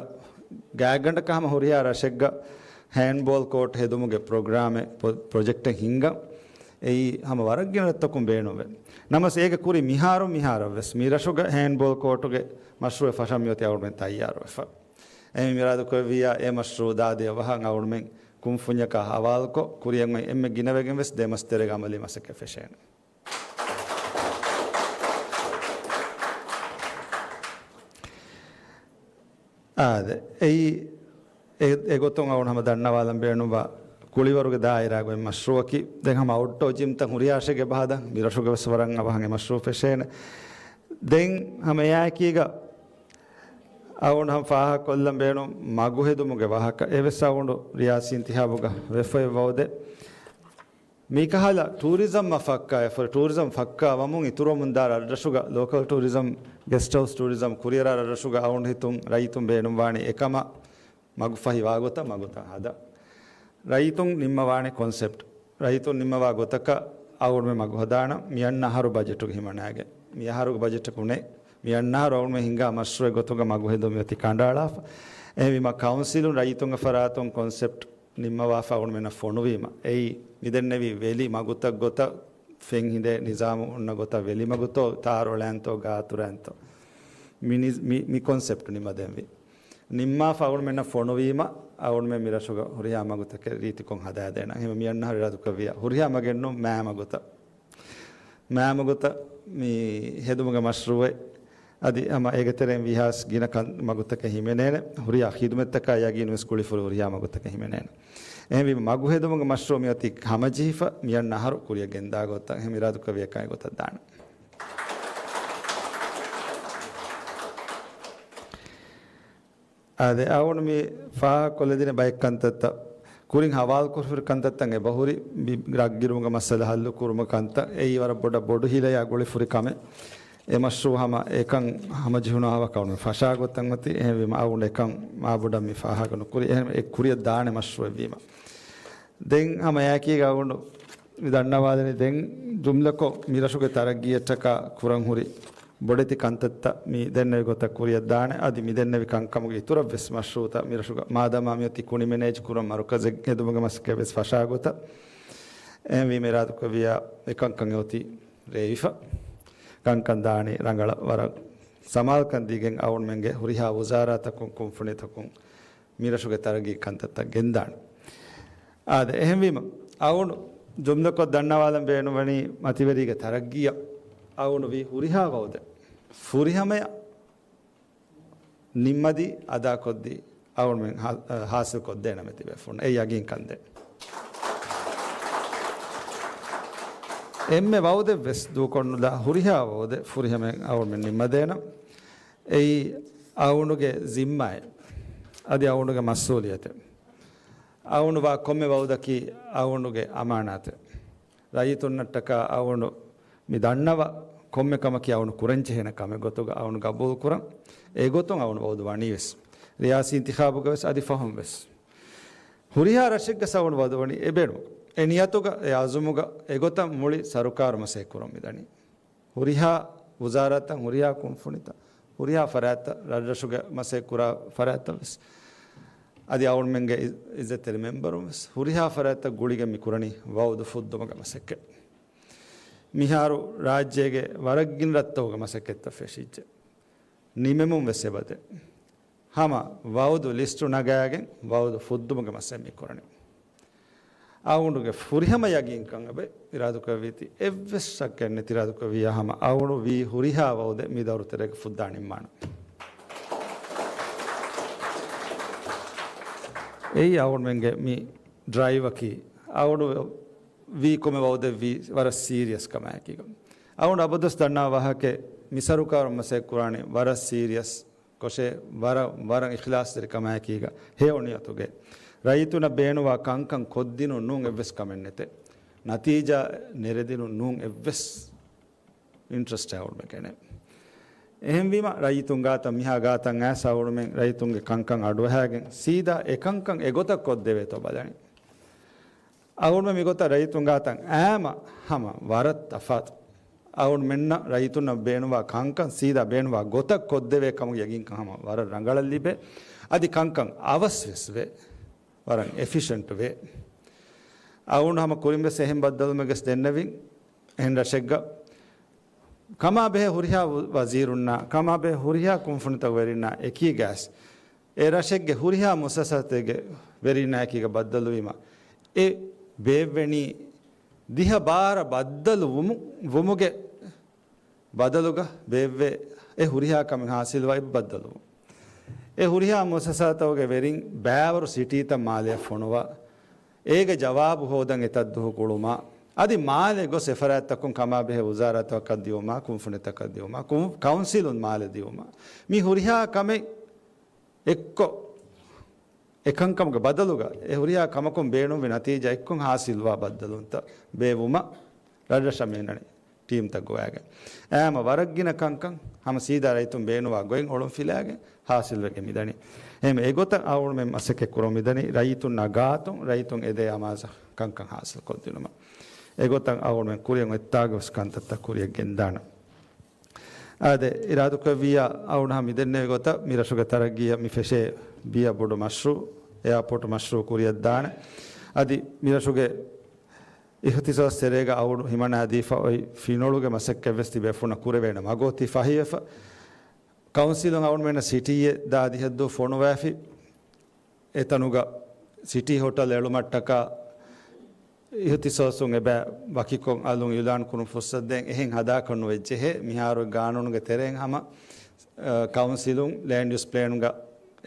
ގާތްގަނޑަކަށް ހަމަ ހުރިހާ ރަށެއްގަ ހޭންޑްބޯލް ކޯޓް ހެދުމުގެ ޕްރޮގްރާމެއް، ޕްރޮ-، ޕްރޮޖެކްޓެއް ހިންގަން. އެއީ ހަމަ ވަރަށް ގިނަ ރަށްތަކުން ބޭނުންވޭ. ނަމަވެސް އޭގެ ކުރި މިހާރު މިހާރަށްވެސް މި ރަށުގަ ހޭންޑްބޯލް ކޯޓުގެ މަޝްރޫއެއް ފަށަން މިއޮތީ އަޅުގަނޑުމެން ތައްޔާރުވެފަ. އެހެންވީމަ މި އިރާދަކުރެއްވިއްޔާ އެ މަޝްރޫއު ދާދިޔަ ވަހަށް އަޅުގަނޑުމެން ކުންފުންޏަކާ ހަވާލުކޮށް، ކުރިއަށް އޮތް އެންމެ ގިނަވެގެން ވެސް ދެ މަސް ތެރޭގަ އަމަލީ މަސައްކަތް ފެށޭނެ. އާދެ، އެއީ، އެ-، އެގޮތުން އަޅުގަނޑު ހަމަ ދަންނަވާލަން ބޭނުންވާ ކުޅިވަރުގެ ދާއިރާގައި މަޝްރޫއަކީ، ދެން ހަމަ އައުޓްޑޯ ޖިމްތައް ހުރިހާ ރަށެއްގައި އެބަހާދާ، މި ރަށުގަވެސް ވަރަށް އަވަހަށް އެ މަޝްރޫއު ފެށޭނެ. ދެން ހަމަ އެއާއެކީގަ އަޅުގަނޑު ހަމަ ފާހަގަކޮށްލަން ބޭނުން މަގު ހެދުމުގެ ވާހަކަ. އެވެސް އަޅުގަނޑު ރިޔާސީ އިންތިހާބުގަ ވެފައި ވައުދެއް. މިކަހަލަ ޓޫރިޒަމްއަށް ފައްކާ އެފަރ-، ޓޫރިޒަމް ފައްކާ ވަމުން އިތުރުވަމުންދާ ރަށްރަށުގަ ލޯކަލް ޓޫރިޒަމް، ގެސްޓް ހައުސް ޓޫރިޒަމް ކުރިއަރާ ރަށްރަށުގަ އަޅުގަނޑު ހިތުން ރައްޔިތުން ބޭނުންވާނީ އެކަމަށް މަގުފަހި ވާގޮތަށް މަގުތައް ހަދާ. ރައްޔިތުން ނިންމަވާނެ ކޮންސެޕްޓް. ރައްޔިތުން ނިންމަވާ ގޮތަކަށް އަޅުގަނޑުމެން މަގު ހަދާނަން މިއަންނަ އަހަރު ބަޖެޓުގަ ހިމަނާގެން. މިއަހަރުގެ ބަޖެޓަކު ނެތް. މިއަންނަ އަހަރު އަޅުގަނޑުމެން ހިންގާ މަޝްރޫއެއް ގޮތުގަ މަގު ހެދުން މިއޮތީ ކަނޑައަޅާފަ. އެހެންވީމަ ކައުންސިލުން ރައްޔިތުންގެ ފަރާތުން ކޮންސެޕްޓް ނިންމަވާފަ އަޅުގަނޑުމެންނަށް ފޮނުވީމަ، އެއީ މިދެންނެވި ވެލި މަގުތައް ގޮތަށް ފެން ހިނދޭ ނިޒާމު ހުންނަ ގޮތަށް ވެލި މަގުތޯ، ތާރު އަޅާންތޯ، ގާތުރާންތޯ، މި ނިޒް-، މި، މި ކޮންސެޕްޓް ނިންމަދޭންވީ. ނިންމާފަ އަޅުގަނޑުމެންނަށް ފޮނުވީމަ، އަޅުގަނޑުމެން މި ރަށުގަ ހުރިހާ މަގުތަކެއް ރީތިކޮށް ހަދާދޭނަން. އެހެންވެ މިއަންނަ އަހަރު އިރާދަކުރެއްވިއްޔާ ހުރިހާ މަގެއްނޫން މާ މަގުތައް. މާ މަގުތައް މި ހެދުމުގެ މަޝްރޫއެއް އަދި ހަމަ އޭގެ ތެރެއިން ވީހާވެސް ގިނަ ކަން މަގުތަކެއް ހިމެނޭނެ. ހުރިހާ ޚިދުމަތްތަކާ ޔަގީންވެސް ގުޅިފުޅު ހުރިހާ މަގުތަކެއް ހިމެނޭނެ. އެހެންވީމަ މަގު ހެދުމުގެ މަޝްރޫއު މިއޮތީ ހަމަޖެހިފަ މިއަންނަ އަހަރު ކުރިއަށް ގެންދާ ގޮތަށް. އެހެން އިރާދަކުރެއްވިއްޔާ އެކަން އެގޮތަށް ދާނަން. އާދެ، އަޅުގަނޑު މި ފާހަގަކޮށްލަދިން ބައެއް ކަންތައްތައް ކުރިން ހަވާލުކުރިފުރި ކަންތައްތައް އެބަހުރި މި ރަށްގިރުމުގެ މައްސަލަ ހައްލު ކުރުމަށް ކަންތައް އެއީ ވަރަށް ބޮޑަށް ބޮޑު ހިލަޔާ ގުޅިފުރި ކަމެއް. އެ މަޝްރޫއު ހަމަ އެކަން ހަމަޖެހުނު ހާވަކަށް އަޅުގަނޑު ފަށާ ގޮތަށް އޮތީ. އެހެންވީމަ އަޅުގަނޑު އެކަން މާބޮޑަށް މި ފާހަގަ ނުކުރި. އެހެން އެ ކުރިއަށް ދާނެ މަޝްރޫއެއްވީމަ. ދެން ހަމަ އެއާއެކީގަ އަޅުގަނޑު މި ދަންނަވާލަނީ ދެން ޖުމްލަކޮށް މި ރަށުގެ ތަރައްގީއަށްޓަކާ ކުރަން ހުރި ބޮޑެތި ކަންތައްތައް މި ދެންނެވި ގޮތަށް ކުރިއަށް ދާނެ. އަދި މި ދެންނެވި ކަންކަމުގެ އިތުރަށް ވެސް މަޝްރޫއުތައް މި ރަށުގަ މާދަމާ މިއޮތީ ކުނި މެނޭޖް ކުރަން މަރުކަޒެއް ހެދުމުގެ މަސައްކަތް ވެސް ފަށާ ގޮތަށް. އެހެންވީމަ އިރާދަކުރެއްވިއްޔާ އެކަންކަން އެއޮތީ ރޭވިފަ. ކަންކަން ދާނީ ރަނގަޅަށް ވަރަށް ސަމާލުކަން ދީގެން އަޅުގަނޑުމެންގެ ހުރިހާ ވުޒާރާތަކުން ކުންފުނިތަކުން މި ރަށުގެ ތަރައްގީ ކަންތައްތައް ގެންދާނެ. އާދެ، އެހެންވީމަ އަޅުގަނޑު ޖުމްލަކޮށް ދަންނަވާލަން ބޭނުންވަނީ މަތިވެރީގެ ތަރައްގީއަށް އަޅުގަނޑު ވީ ހުރިހާ ވައުދެއް ފުރިހަމަޔަށް ނިންމަދީ އަދާކޮށްދީ އަޅުގަނޑުމެން ހާ-، ހާސިލްކޮށްދޭނަމޭ ތިބޭފުޅުން. އެ ޔަގީންކަން ދޭން. އެންމެ ވައުދެއްވެސް ދޫކޮށްނުލާ ހުރިހާ ވައުދެއް ފުރިހަމަޔަށް އަޅުގަނޑުމެން ނިންމަދޭނަން. އެއީ އަޅުގަނޑުގެ ޒިންމާއެއް. އަދި އަޅުގަނޑުގެ މަސްއޫލިއްޔަތެއް. އަޅުގަނޑު ވާ ކޮންމެ ވައުދަކީ އަޅުގަނޑުގެ އަމާނާތެއް. ރައްޔިތުންނަށްޓަކާ އަޅުގަނޑު މި ދަންނަވާ ކޮންމެ ކަމަކީ އަޅުގަނޑު ކުރަންޖެހޭނެ ކަމެއް ގޮތުގަ އަޅުގަނޑު ގަބޫލުކުރަން. އެގޮތުން އަޅުގަނޑު ވައުދު ވަނީވެސް. ރިޔާސީ އިންތިޚާބުގަވެސް އަދި ފަހުންވެސް. ހުރިހާ ރަށެއްގަ އަޅުގަނޑު ވައުދު ވަނީ އެ ބޭނުމަކަށް. އެ ނިޔަތުގަ، އެ އަޒުމުގަ އެގޮތަށް މުޅި ސަރުކާރު މަސައްކަތް ކުރަން މިދަނީ. ހުރިހާ ވުޒާރާތައް، ހުރިހާ ކުންފުނިތައް، ހުރިހާ ފަރާތްތައް، ރަށްރަށުގެ މަސައްކަތް ކުރާ ފަރާތްތައް ވެސް، އަދި އަޅުގަނޑުމެންގެ އި-، އިއްޒަތްތެރި މެމްބަރުން ވެސް، ހުރިހާ ފަރާތްތައް ގުޅިގެން މި ކުރަނީ ވައުދު ފުއްދުމުގެ މަސައްކަތް. މިހާރު ރާއްޖޭގެ ވަރަށް ގިނަ ރަށްތަކުގެ މަސައްކަތްތައް ފެށިއްޖެ. ނިމެމުން ވެސް އެބަދޭ. ހަމަ ވައުދު ލިސްޓު ނަގާގެން ވައުދު ފުއްދުމުގެ މަސައްކަތް މި ކުރަނީ. އަޅުގަނޑުގެ ފުރިހަމަ ޔަގީންކަން އެބަ އިރާދަކުރެއްވީތީ އެއްވެސް ޝައްކެއް ނެތި އިރާދަކުރެއްވިއްޔާ ހަމަ އަޅުގަނޑު ވީ ހުރިހާ ވައުދެއް މި ދައުރު ތެރޭގަ ފުއްދާ ނިންމާނަން. އެއީ އަޅުގަނޑުމެންގެ މި ޑްރައިވަކީ އަޅުގަނޑު ވީ ކޮންމެ ވައުދެއްވީ ވަރަށް ސީރިއަސް ކަމާއެކީގަ. އަޅުގަނޑު އަބަދުވެސް ދަންނަވާ ވާހަކައެއް މި ސަރުކާރުން މަސައްކަތް ކުރާނީ ވަރަށް ސީރިއަސް ކޮށޭ ވަރަށް، ވަރަށް އިޚްލާޞްތެރިކަމާއެކީގަ ހެޔޮ ނިޔަތުގައި. ރައްޔިތުންނަށް ބޭނުންވާ ކަންކަން ކޮށްދިނުން ނޫން އެއްވެސް ކަމެއް ނެތޭ. ނަތީޖާ ނެރެދިނުން ނޫން އެއްވެސް އިންޓްރެސްޓެއް އަޅުގަނޑުމެންގެ ނެތް. އެހެންވީމަ، ރައްޔިތުން ގާތަށް މިހާ ގާތަށް އައިސް އަޅުގަނޑުމެން ރައްޔިތުންގެ ކަންކަން އަޑުއަހައިގެން ސީދާ އެކަންކަން އެގޮތަށް ކޮށްދެވޭތޯ ބަލަނީ. އަޅުގަނޑުމެން މިގޮތަށް ރައްޔިތުން ގާތަށް އައީމަ ހަމަ ވަރަށް ތަފާތު. އަޅުގަނޑުމެންނަށް ރައްޔިތުންނަށް ބޭނުންވާ ކަންކަން ސީދާ ބޭނުންވާ ގޮތަށް ކޮށްދެވޭ ކަމުގެ ޔަގީންކަން ހަމަ ވަރަށް ރަނގަޅަށް ލިބޭ. އަދި ކަންކަން އަވަސްވެސް ވޭ. ވަރަށް އެފިޝަންޓް ވޭ. އަޅުގަނޑު ހަމަ ކުރިންވެސް އެހެން ބައްދަލުމެއްވެސް ދެންނެވިން. އެހެން ރަށެއްގަ ކަމާ ބެހޭ ހުރިހާ ވު-، ވަޒީރުންނާ، ކަމާ ބެހޭ ހުރިހާ ކުންފުނިތަކު ވެރިންނާ އެކީގަސް އެ ރަށެއްގެ ހުރިހާ މުއައްސަސާތެއްގެ ވެރިންނާ އެކީގަ ބައްދަލުވީމަ، އެ ބޭއްވެނީ ދިހަ ބާރަ ބައްދަލު ވުމު-، ވުމުގެ ބަދަލުގަ ބޭއްވޭ އެ ހުރިހާ ކަމެއް ހާސިލްވާ އެއްބައްދަލުވުން. އެ ހުރިހާ މުއައްސަސާތަކުގެ ވެރިން ބައިވަރު ސިޓީތައް މާލެއަށް ފޮނުވާ، އޭގެ ޖަވާބު ހޯދަން އެތައް ދުވަހު ގުޅުމާ، އަދި މާލެ ގޮސް އެފަރާތްތަކުން ކަމާބެހޭ ވުޒާރާތަކަށް ދިއުމާ، ކުންފުނިތަކަށް ދިއުމާ، ކުން-، ކައުންސިލުން މާލެ ދިއުމާ، މި ހުރިހާ ކަމެއް އެއްކޮށް، އެކަންކަމުގެ ބަދަލުގަ އެ ހުރިހާ ކަމަކުން ބޭނުންވި ނަތީޖާ އެއްކޮށް ހާސިލްވާ ބައްދަލުވުންތައް ބޭއްވުމަށް ރަށްރަށަށް މި އަންނަނީ ޓީމްތައް ގޮވައިގެން. އައިމަ ވަރަށް ގިނަ ކަންކަން ހަމަ ސީދާ ރައްޔިތުން ބޭނުންވާ ގޮތް އޮޅުން ފިލައިގެން ހާސިލްވެގެން މިދަނީ. އެހެން އެގޮތަށް އަޅުގަނޑުމެން މަސައްކަތް ކުރަމުން މިދަނީ ރައްޔިތުންނާ ގާތުން ރައްޔިތުން އެދޭ އަމާޒަށް ކަންކަން ހާސިލް ކޮށްދިނުމަށް. އެގޮތަށް އަޅުގަނޑުމެން ކުރިއަށް އޮތްތާގެ ވެސް ކަންތައްތައް ކުރިއަށް ގެންދާނަން. އާދެ، އިރާދަކުރެއްވިއްޔާ އަޅުގަނޑު މިދެންނެވި ގޮތަށް މިރަށުގެ ތަރައްގީއަށް މި ފެށޭ ބިޔަ ބޮޑު މަޝްރޫއު، އެއާޕޯޓު މަޝްރޫއު ކުރިއަށްދާނެ. އަދި މިރަށުގެ އިހުތިސޯސް ތެރޭގަ އަޅުގަނޑު ހިމަނާދީފަ އޮތް ފިނޮޅުގެ މަސައްކަތްވެސް ތިބޭފުޅުންނަށް ކުރެވޭނެ މަގޯ ތި ފަހިވެފަ. ކައުންސިލުން އަޅުގަނޑުމެންނަށް ސިޓީއެއް ދާ ދިހަ ދުވަހު ފޮނުވާފި. އެތަނުގަ ސިޓީ ހޮޓަލް އެޅުމަށްޓަކާ އިހުތިސޯސުން އެބަ ވަކިކޮށް އަލުން އިއުލާން ކުރުން ފުއްސަތު ދޭން އެހެން ހަދާކަށް ނުވެއްޖެހޭ. މިހާރު ގާނޫނުގެ ތެރެއިން ހަމަ، އަ، ކައުންސިލުން ލޭންޑް ޔޫސް ޕްލޭނުގަ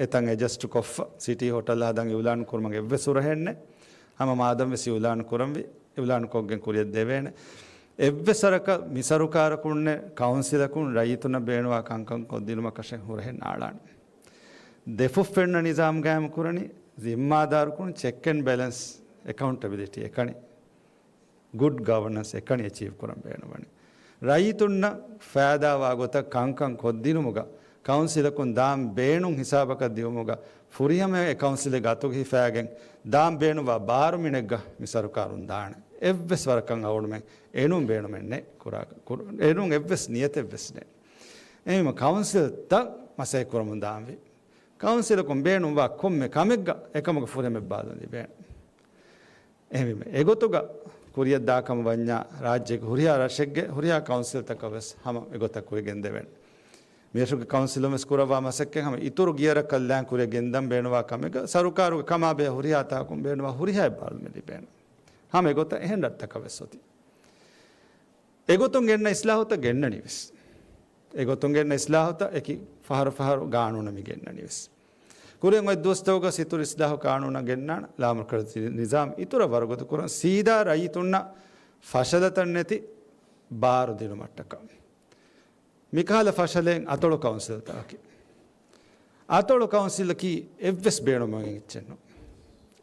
އެތަން އެޑްޖަސްޓް ކޮށްފަ، ސިޓީ ހޮޓަލް ހަދަން އިއުލާން ކުރުމަށް އެއްވެސް ހުރަހެއް ނެތް. ހަމަ މާދަން ވެސް އިއުލާން ކުރަންވީ، އިއުލާން ކޮށްގެން ކުރިއަށް ދެވޭނެ. އެއްވެސް ވަރަކަށް މި ސަރުކާރަކުންނެއް ކައުންސިލަކުން ރައްޔިތުންނަށް ބޭނުންވާ ކަންކަން ކޮށްދިނުމަކަށެއް ހުރަހެއް ނާޅާނެ. ދެފުށް ފެންނަ ނިޒާމް ގާއިމް ކުރަނީ، ޒިންމާދާރުކުން، ޗެކް އެންޑް ބެލެންސް، އެކައުންޓެބިލިޓީ އެކަނި، ގުޑް ގަވަނަންސް އެކަނި އެޗީވް ކުރަން ބޭނުންވަނީ. ރައްޔިތުންނަށް ފައިދާވާ ގޮތަށް ކަންކަން ކޮށްދިނުމުގަ، ކައުންސިލަކުން ދާން ބޭނުން ހިސާބަކަށް ދިއުމުގަ، ފުރިހަމަ އެ ކައުންސިލެއްގަ އަތުގަ ހިފައިގެން ދާން ބޭނުންވާ ބާރު މިނެއްގަ މި ސަރުކާރުން ދާނެ. އެއްވެސް ވަރަކަށް އަޅުގަނޑުމެން އެނޫން ބޭނުމެއް ނެތް ކުރާ، ކުރ-، އެނޫން އެއްވެސް ނިޔަތެއްވެސް ނެތް. އެހެންވީމަ ކައުންސިލްތައް މަސައްކަތް ކުރަމުން ދާންވީ. ކައުންސިލަކުން ބޭނުންވާ ކޮންމެ ކަމެއްގަ އެކަމުގެ ފުރިހަމަ ބާލުން ލިބޭނެ. އެހެންވީމަ އެގޮތުގަ ކުރިއަށްދާކަމަށް ވަންޏާ ރާއްޖޭގެ ހުރިހާ ރަށެއްގެ ހުރިހާ ކައުންސިލްތަކަށް ވެސް ހަމަ އެގޮތަށް ކުރިގެންދެވޭނެ. މިރަށުގެ ކައުންސިލުން ވެސް ކުރައްވާ މަސައްކަތް ހަމަ އިތުރު ގިޔަރަކަށް ލާން ކުރިއަށް ގެންދަން ބޭނުންވާ ކަމެއްގަ ސަރުކާރުގެ ކަމާބެހޭ ހުރިހާ ތަކަކުން ބޭނުންވާ ހުރިހާ އެއްބާރުލުމެއް ލިބޭނެ. ހަމަ އެގޮތަށް އެހެން ރަށްތަކަށް ވެސް އޮތީ. އެގޮތުން ގެންނަ އިސްލާހުތައް ގެންނަނީ ވެސް. އެގޮތުން ގެންނަ އިސްލާހުތައް އެކި ފަހަރު ފަހަރު ގާނޫނަށް މި ގެންނަނީ ވެސް. ކުރިން އޮތް ދުވަސްތަކުގަ ސިތުރު އިސްލާހު ގާނޫނަށް ގެންނާނެ، ލާމަރުކަޒީ ނިޒާމް އިތުރަށް ވަރުގަދަ ކުރަން، ސީދާ ރައްޔިތުންނަށް ފަށަލަތައް ނެތި ބާރު ދިނުމަށްޓަކާ. މިކަހަލަ ފަށަލެއް އަތޮޅު ކައުންސިލްތަކަކީ. އަތޮޅު ކައުންސިލަކީ އެއްވެސް ބޭނުމެއް އެއްޗެއް ނޫން.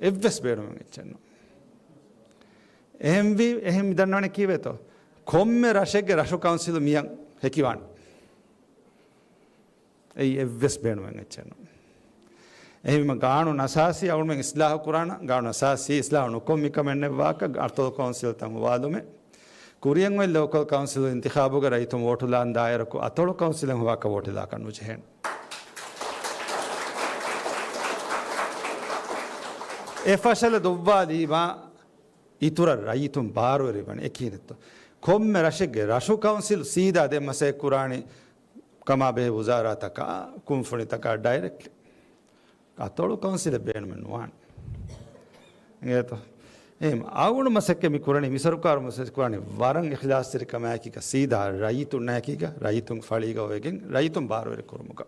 އެއްވެސް ބޭނުމެއް އެއްޗެއް ނޫން. އެހެންވީ، އެހެން މި ދަންނަވަނީ ކީއްވެތޯ؟ ކޮންމެ ރަށެއްގެ ރަށު ކައުންސިލު މިއަށް ހެކިވާނެ. އެއީ އެއްވެސް ބޭނުމެއް އެއްޗެއް ނޫން. އެހެންވީމަ ގާނޫނު އަސާސީ އަޅުގަނޑުމެން އިސްލާހު ކުރާނަން، ގާނޫނު އަސާސީ އިސްލާހު ނުކޮށް މިކަމެއް ނެތް ވާކަށް އަތޮޅު ކައުންސިލްތައް ހޮވާލުމެއް. ކުރިއަށް އޮތް ލޯކަލް ކައުންސިލް އިންތިޚާބުގަ ރައްޔިތުން ވޯޓުލާން ދާއިރަކު އަތޮޅު ކައުންސިލެއް ހޮވާކަށް ވޯޓުލާކަށް ނުޖެހޭނެ. އެ ފަށަލަ ދޮއްވާލީމާ އިތުރަށް ރައްޔިތުން ބާރުވެރިވަނީ އެކީ ނެތްތޯ؟ ކޮންމެ ރަށެއްގެ ރަށު ކައުންސިލް ސީދާ ދެން މަސައްކަތް ކުރާނީ ކަމާބެހޭ ވުޒާރާތަކާ، ކުންފުނިތަކާ ޑައިރެކްޓްލީ. އަތޮޅު ކައުންސިލެއް ބޭނުމެއް ނުވާނެ. އިނގޭތޯ؟ އެހެން އަޅުގަނޑު މަސައްކަތް މި ކުރަނީ، މި ސަރުކާރު މަސައްކަތް ކުރަނީ ވަރަށް އިޚްލާޞްތެރިކަމާއެކީގަ، ސީދާ ރައްޔިތުންނާއެކީގަ، ރައްޔިތުން ފަޅީގަ އޮވެގެން ރައްޔިތުން ބާރުވެރި ކުރުމުގަ.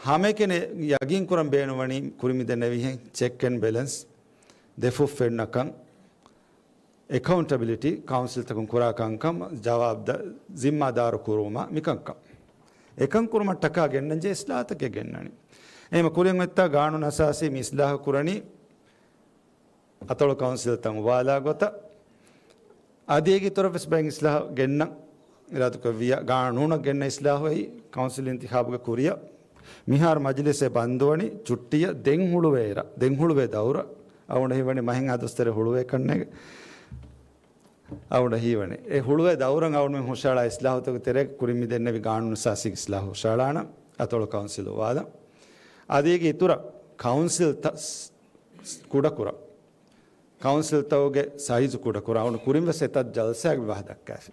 ހަމައެކަނި ޔަގީން ކުރަން ބޭނުންވަނީ ކުރިން މި ދެންނެވިހެން ޗެކް އެންޑް ބެލެންސް، ދެފުށް ފެންނަކަން، އެކައުންޓަބިލިޓީ، ކައުންސިލްތަކުން ކުރާ ކަންކަން ޖަވާބު ދަ-، ޒިންމާދާރު ކުރުވުމާ މިކަންކަން. އެކަން ކުރުމަށްޓަކާ ގެންނަންޖެހޭ އިސްލާހުތަކެއް ގެންނަނީ. އެހެންވީމަ ކުރިއަށް އޮތްތާ ގާނޫނު އަސާސީ މި އިސްލާހު ކުރަނީ އަތޮޅު ކައުންސިލްތައް އުވާލާ ގޮތަށް. އަދި އޭގެ އިތުރަށް ވެސް ބައެއް އިސްލާހު ގެންނަން. އިރާދަކުރެއްވިއްޔާ ގާނޫނަށް ގެންނަ އިސްލާހު އެއީ ކައުންސިލް އިންތިޚާބުގެ ކުރިއަށް. މިހާރު މަޖިލިސް ބަންދުވަނީ ޗުއްޓީއަށް. ދެން ހުޅުވޭ އިރަށް، ދެން ހުޅުވޭ ދައުރަށް އަޅުގަނޑަށް ހީވަނީ މަހެއްހާ ދުވަސް ތެރޭ ހުޅުވޭކަށް ނޭނގެ. އަޅުގަނޑަށް ހީވަނީ އެ ހުޅުވޭ ދައުރަށް އަޅުގަނޑުމެން ހުށަހަޅާ އިސްލާހުތަކުގެ ތެރޭގަ ކުރިން މި ދެންނެވި ގާނޫނުއަސާސީގެ އިސްލާހު ހުށަހަޅާނަން، އަތޮޅު ކައުންސިލް އޮވާލަން. އަދި އޭގެ އިތުރަށް ކައުންސިލްތައް ކުޑަކުރަން. ކައުންސިލްތަކުގެ ސައިޒު ކުޑަކުރާ އަޅުގަނޑު ކުރިން ވެސް އެތައް ޖަލްސާއެއް މި ބަހަށް ދައްކާފި.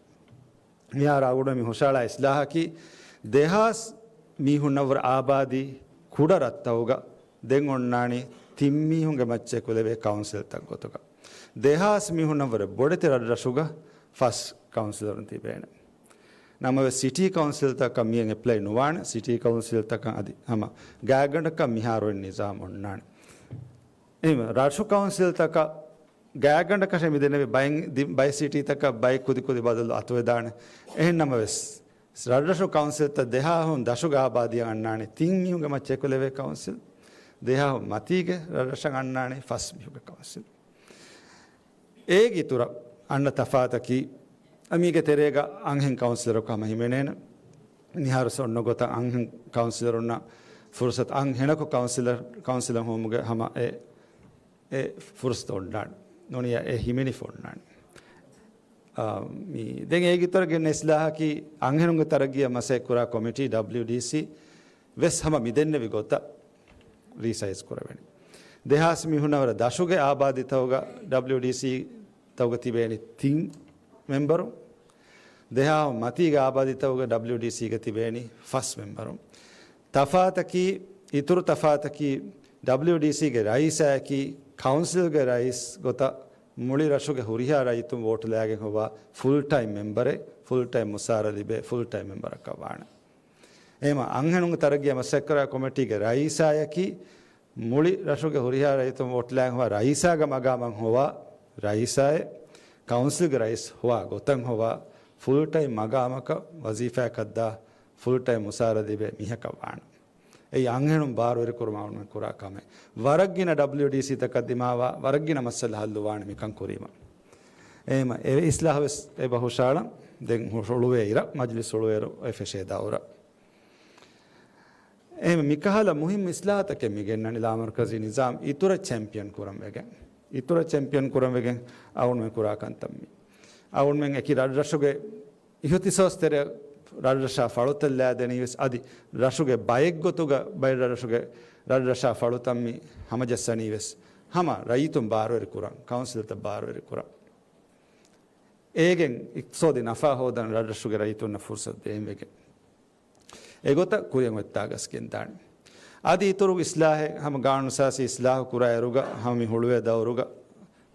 މިހާރު އަޅުގަނޑު މި ހުށަހަޅާ އިސްލާހަކީ ދެހާސް މީހުންނަށްވުރެ އާބާދީ ކުޑަ ރަށްތަކުގަ ދެން އޮންނާނީ ތިން މީހުންގެ މައްޗަށް އެކުލެވޭ ކައުންސިލްތައް ގޮތުގަ. ދެހާސް މީހުންނަށްވުރެ ބޮޑެތި ރަށްރަށުގަ ފަސް ކައުންސިލަރުން ތިބޭނެ. ނަމަވެސް ސިޓީ ކައުންސިލްތަކަށް މިއެއް އެޕްލައި ނުވާނެ. ސިޓީ ކައުންސިލްތަކަށް އަދި ހަމަ ގާތްގަނޑަކަށް މިހާރު އޮތް ނިޒާމް އޮންނާނެ. އެހެން ރަށު ކައުންސިލްތަކަށް ގާތްގަނޑަކަށެއް މި ދެންނެވި ބައެއް ދި-، ބައެއް ސިޓީތަކަށް ބައެއް ކުދިކުދި ބަދަލު އަތުވެދާނެ. އެހެން ނަމަވެސް، ރަށްރަށު ކައުންސިލްތައް ދެހާހުން ދަށުގެ އާބާދީއަށް އަންނާނެ ތިން މީހުންގެ މައްޗަށް އެކުލެވޭ ކައުންސިލް، ދެހާހުން މަތީގެ ރަށްރަށަށް އަންނާނެ ފަސް މީހުންގެ ކައުންސިލް. އޭގެ އިތުރަށް އަންނަ ތަފާތަކީ، މީގެ ތެރޭގަ އަންހެން ކައުންސިލަރަކު ހަމަ ހިމެނޭނެ. މިހާރު އޮންނަ ގޮތަށް އަންހެން ކައުންސިލަރުންނަށް ފުރުސަތު އަންހެނަކު ކައުންސިލަރ، ކައުންސިލަށް ހޮވުމުގެ ހަމަ އެ، އެ ފުރުސަތު އޮންނާނެ. ނޫނިއްޔާ އެ ހިމެނިފަ އޮންނާނެ. އާ، މި ދެން އޭގެ އިތުރަށް ގެންނަ އިސްލާހަކީ އަންހެނުންގެ ތަރައްގީއަށް މަސައްކަތްކުރާ ކޮމިޓީ، ޑަބްލިޔުޑީސީ، ވެސް ހަމަ މިދެންނެވި ގޮތަށް ރީސައިޒް ކުރެވެނީ. ދެހާސް މީހުންނަށްވުރެ ދަށުގެ އާބާދީތަކުގަ ޑަބްލިޔުޑީސީ ތަކުގަ ތިބޭނީ ތިން މެމްބަރު. ދެހާހުން މަތީގެ އާބާދީތަކުގަ ޑަބްލިޔުޑީސީގަ ތިބޭނީ ފަސް މެމްބަރު. ތަފާތަކީ، އިތުރު ތަފާތަކީ، ޑަބްލިޔުޑީސީގެ ރައީސާއަކީ ކައުންސިލްގެ ރައީސް ގޮތަށް މުޅި ރަށުގެ ހުރިހާ ރައްޔިތުން ވޯޓު ލާގެން ހޮވާ ފުލް ޓައިމް މެމްބަރެއް، ފުލް ޓައިމް މުސާރަ ލިބޭ ފުލް ޓައިމް މެމްބަރަކަށް ވާނެ. އެހެމަ އަންހެނުންގެ ތަރައްގީއަށް މަސައްކަތްކުރާ ކޮމިޓީގެ ރައީސާއަކީ މުޅި ރަށުގެ ހުރިހާ ރައްޔިތުން ވޯޓުލާން ހޮވާ ރައީސާގެ މަގާމަށް ހޮވާ ރައީސާއެއް، ކައުންސިލްގެ ރައީސް ހޮވާ ގޮތަށް ހޮވާ ފުލް ޓައިމް މަގާމަކަށް ވަޒީފާއަކަށްދާ ފުލް ޓައިމް މުސާރަ ލިބޭ މީހަކަށް ވާނެ. އެއީ އަންހެނުން ބާރުވެރިކުރުމަށް އަޅުގަނޑުމެން ކުރާ ކަމެއް. ވަރަށް ގިނަ ޑަބްލިޔުޑީސީތަކަށް ދިމާވާ ވަރަށް ގިނަ މައްސަލަ ހައްލުވާނެ މިކަން ކުރީމަ. އެހެމަ އެ އިސްލާހު ވެސް އެބަ ހުށަހަޅަން. ދެން ހު-، ހުޅުވޭ އިރަށް، މަޖްލިސް ހުޅުވޭއިރު އެ ފެށޭ ދައުރަށް. އެހެން މިކަހަލަ މުހިއްމު އިސްލާހަތަކެއް މި ގެންނަނީ ލާމަރުކަޒީ ނިޒާމް އިތުރަށް ޗެމްޕިއަން ކުރަން ވެގެން. އިތުރަށް ޗެމްޕިއަން ކުރަން ވެގެން އަޅުގަނޑުމެން ކުރާ ކަންތައް މީ. އަޅުގަނޑުމެން އެކި ރަށްރަށުގެ އިހުތިސޯސް ތެރެ ރަށްރަށާ ފަޅުތައް ލައިދެނީ ވެސް އަދި ރަށުގެ ބައެއްގޮތުގަ ބައެއް ރަށުގެ ރަށްރަށާ ފަޅުތައް މި ހަމަޖައްސަނީ ވެސް ހަމަ ރައްޔިތުން ބާރުވެރި ކުރަން، ކައުންސިލްތައް ބާރުވެރި ކުރަން. އޭގެން އިޤްތިޞާދީ ނަފާ ހޯދަން ރަށްރަށުގެ ރައްޔިތުންނަށް ފުރުޞަތު ދޭން ވެގެން. އެގޮތަށް ކުރިއަށް އޮތްތާ ގަސް ގެންދާނެ. އަދި އިތުރު އިސްލާހެއް ހަމަ ގާނޫނުއަސާސީ އިސްލާހު ކުރާ އިރުގަ ހަމަ މި ހުޅުވޭ ދައުރުގަ،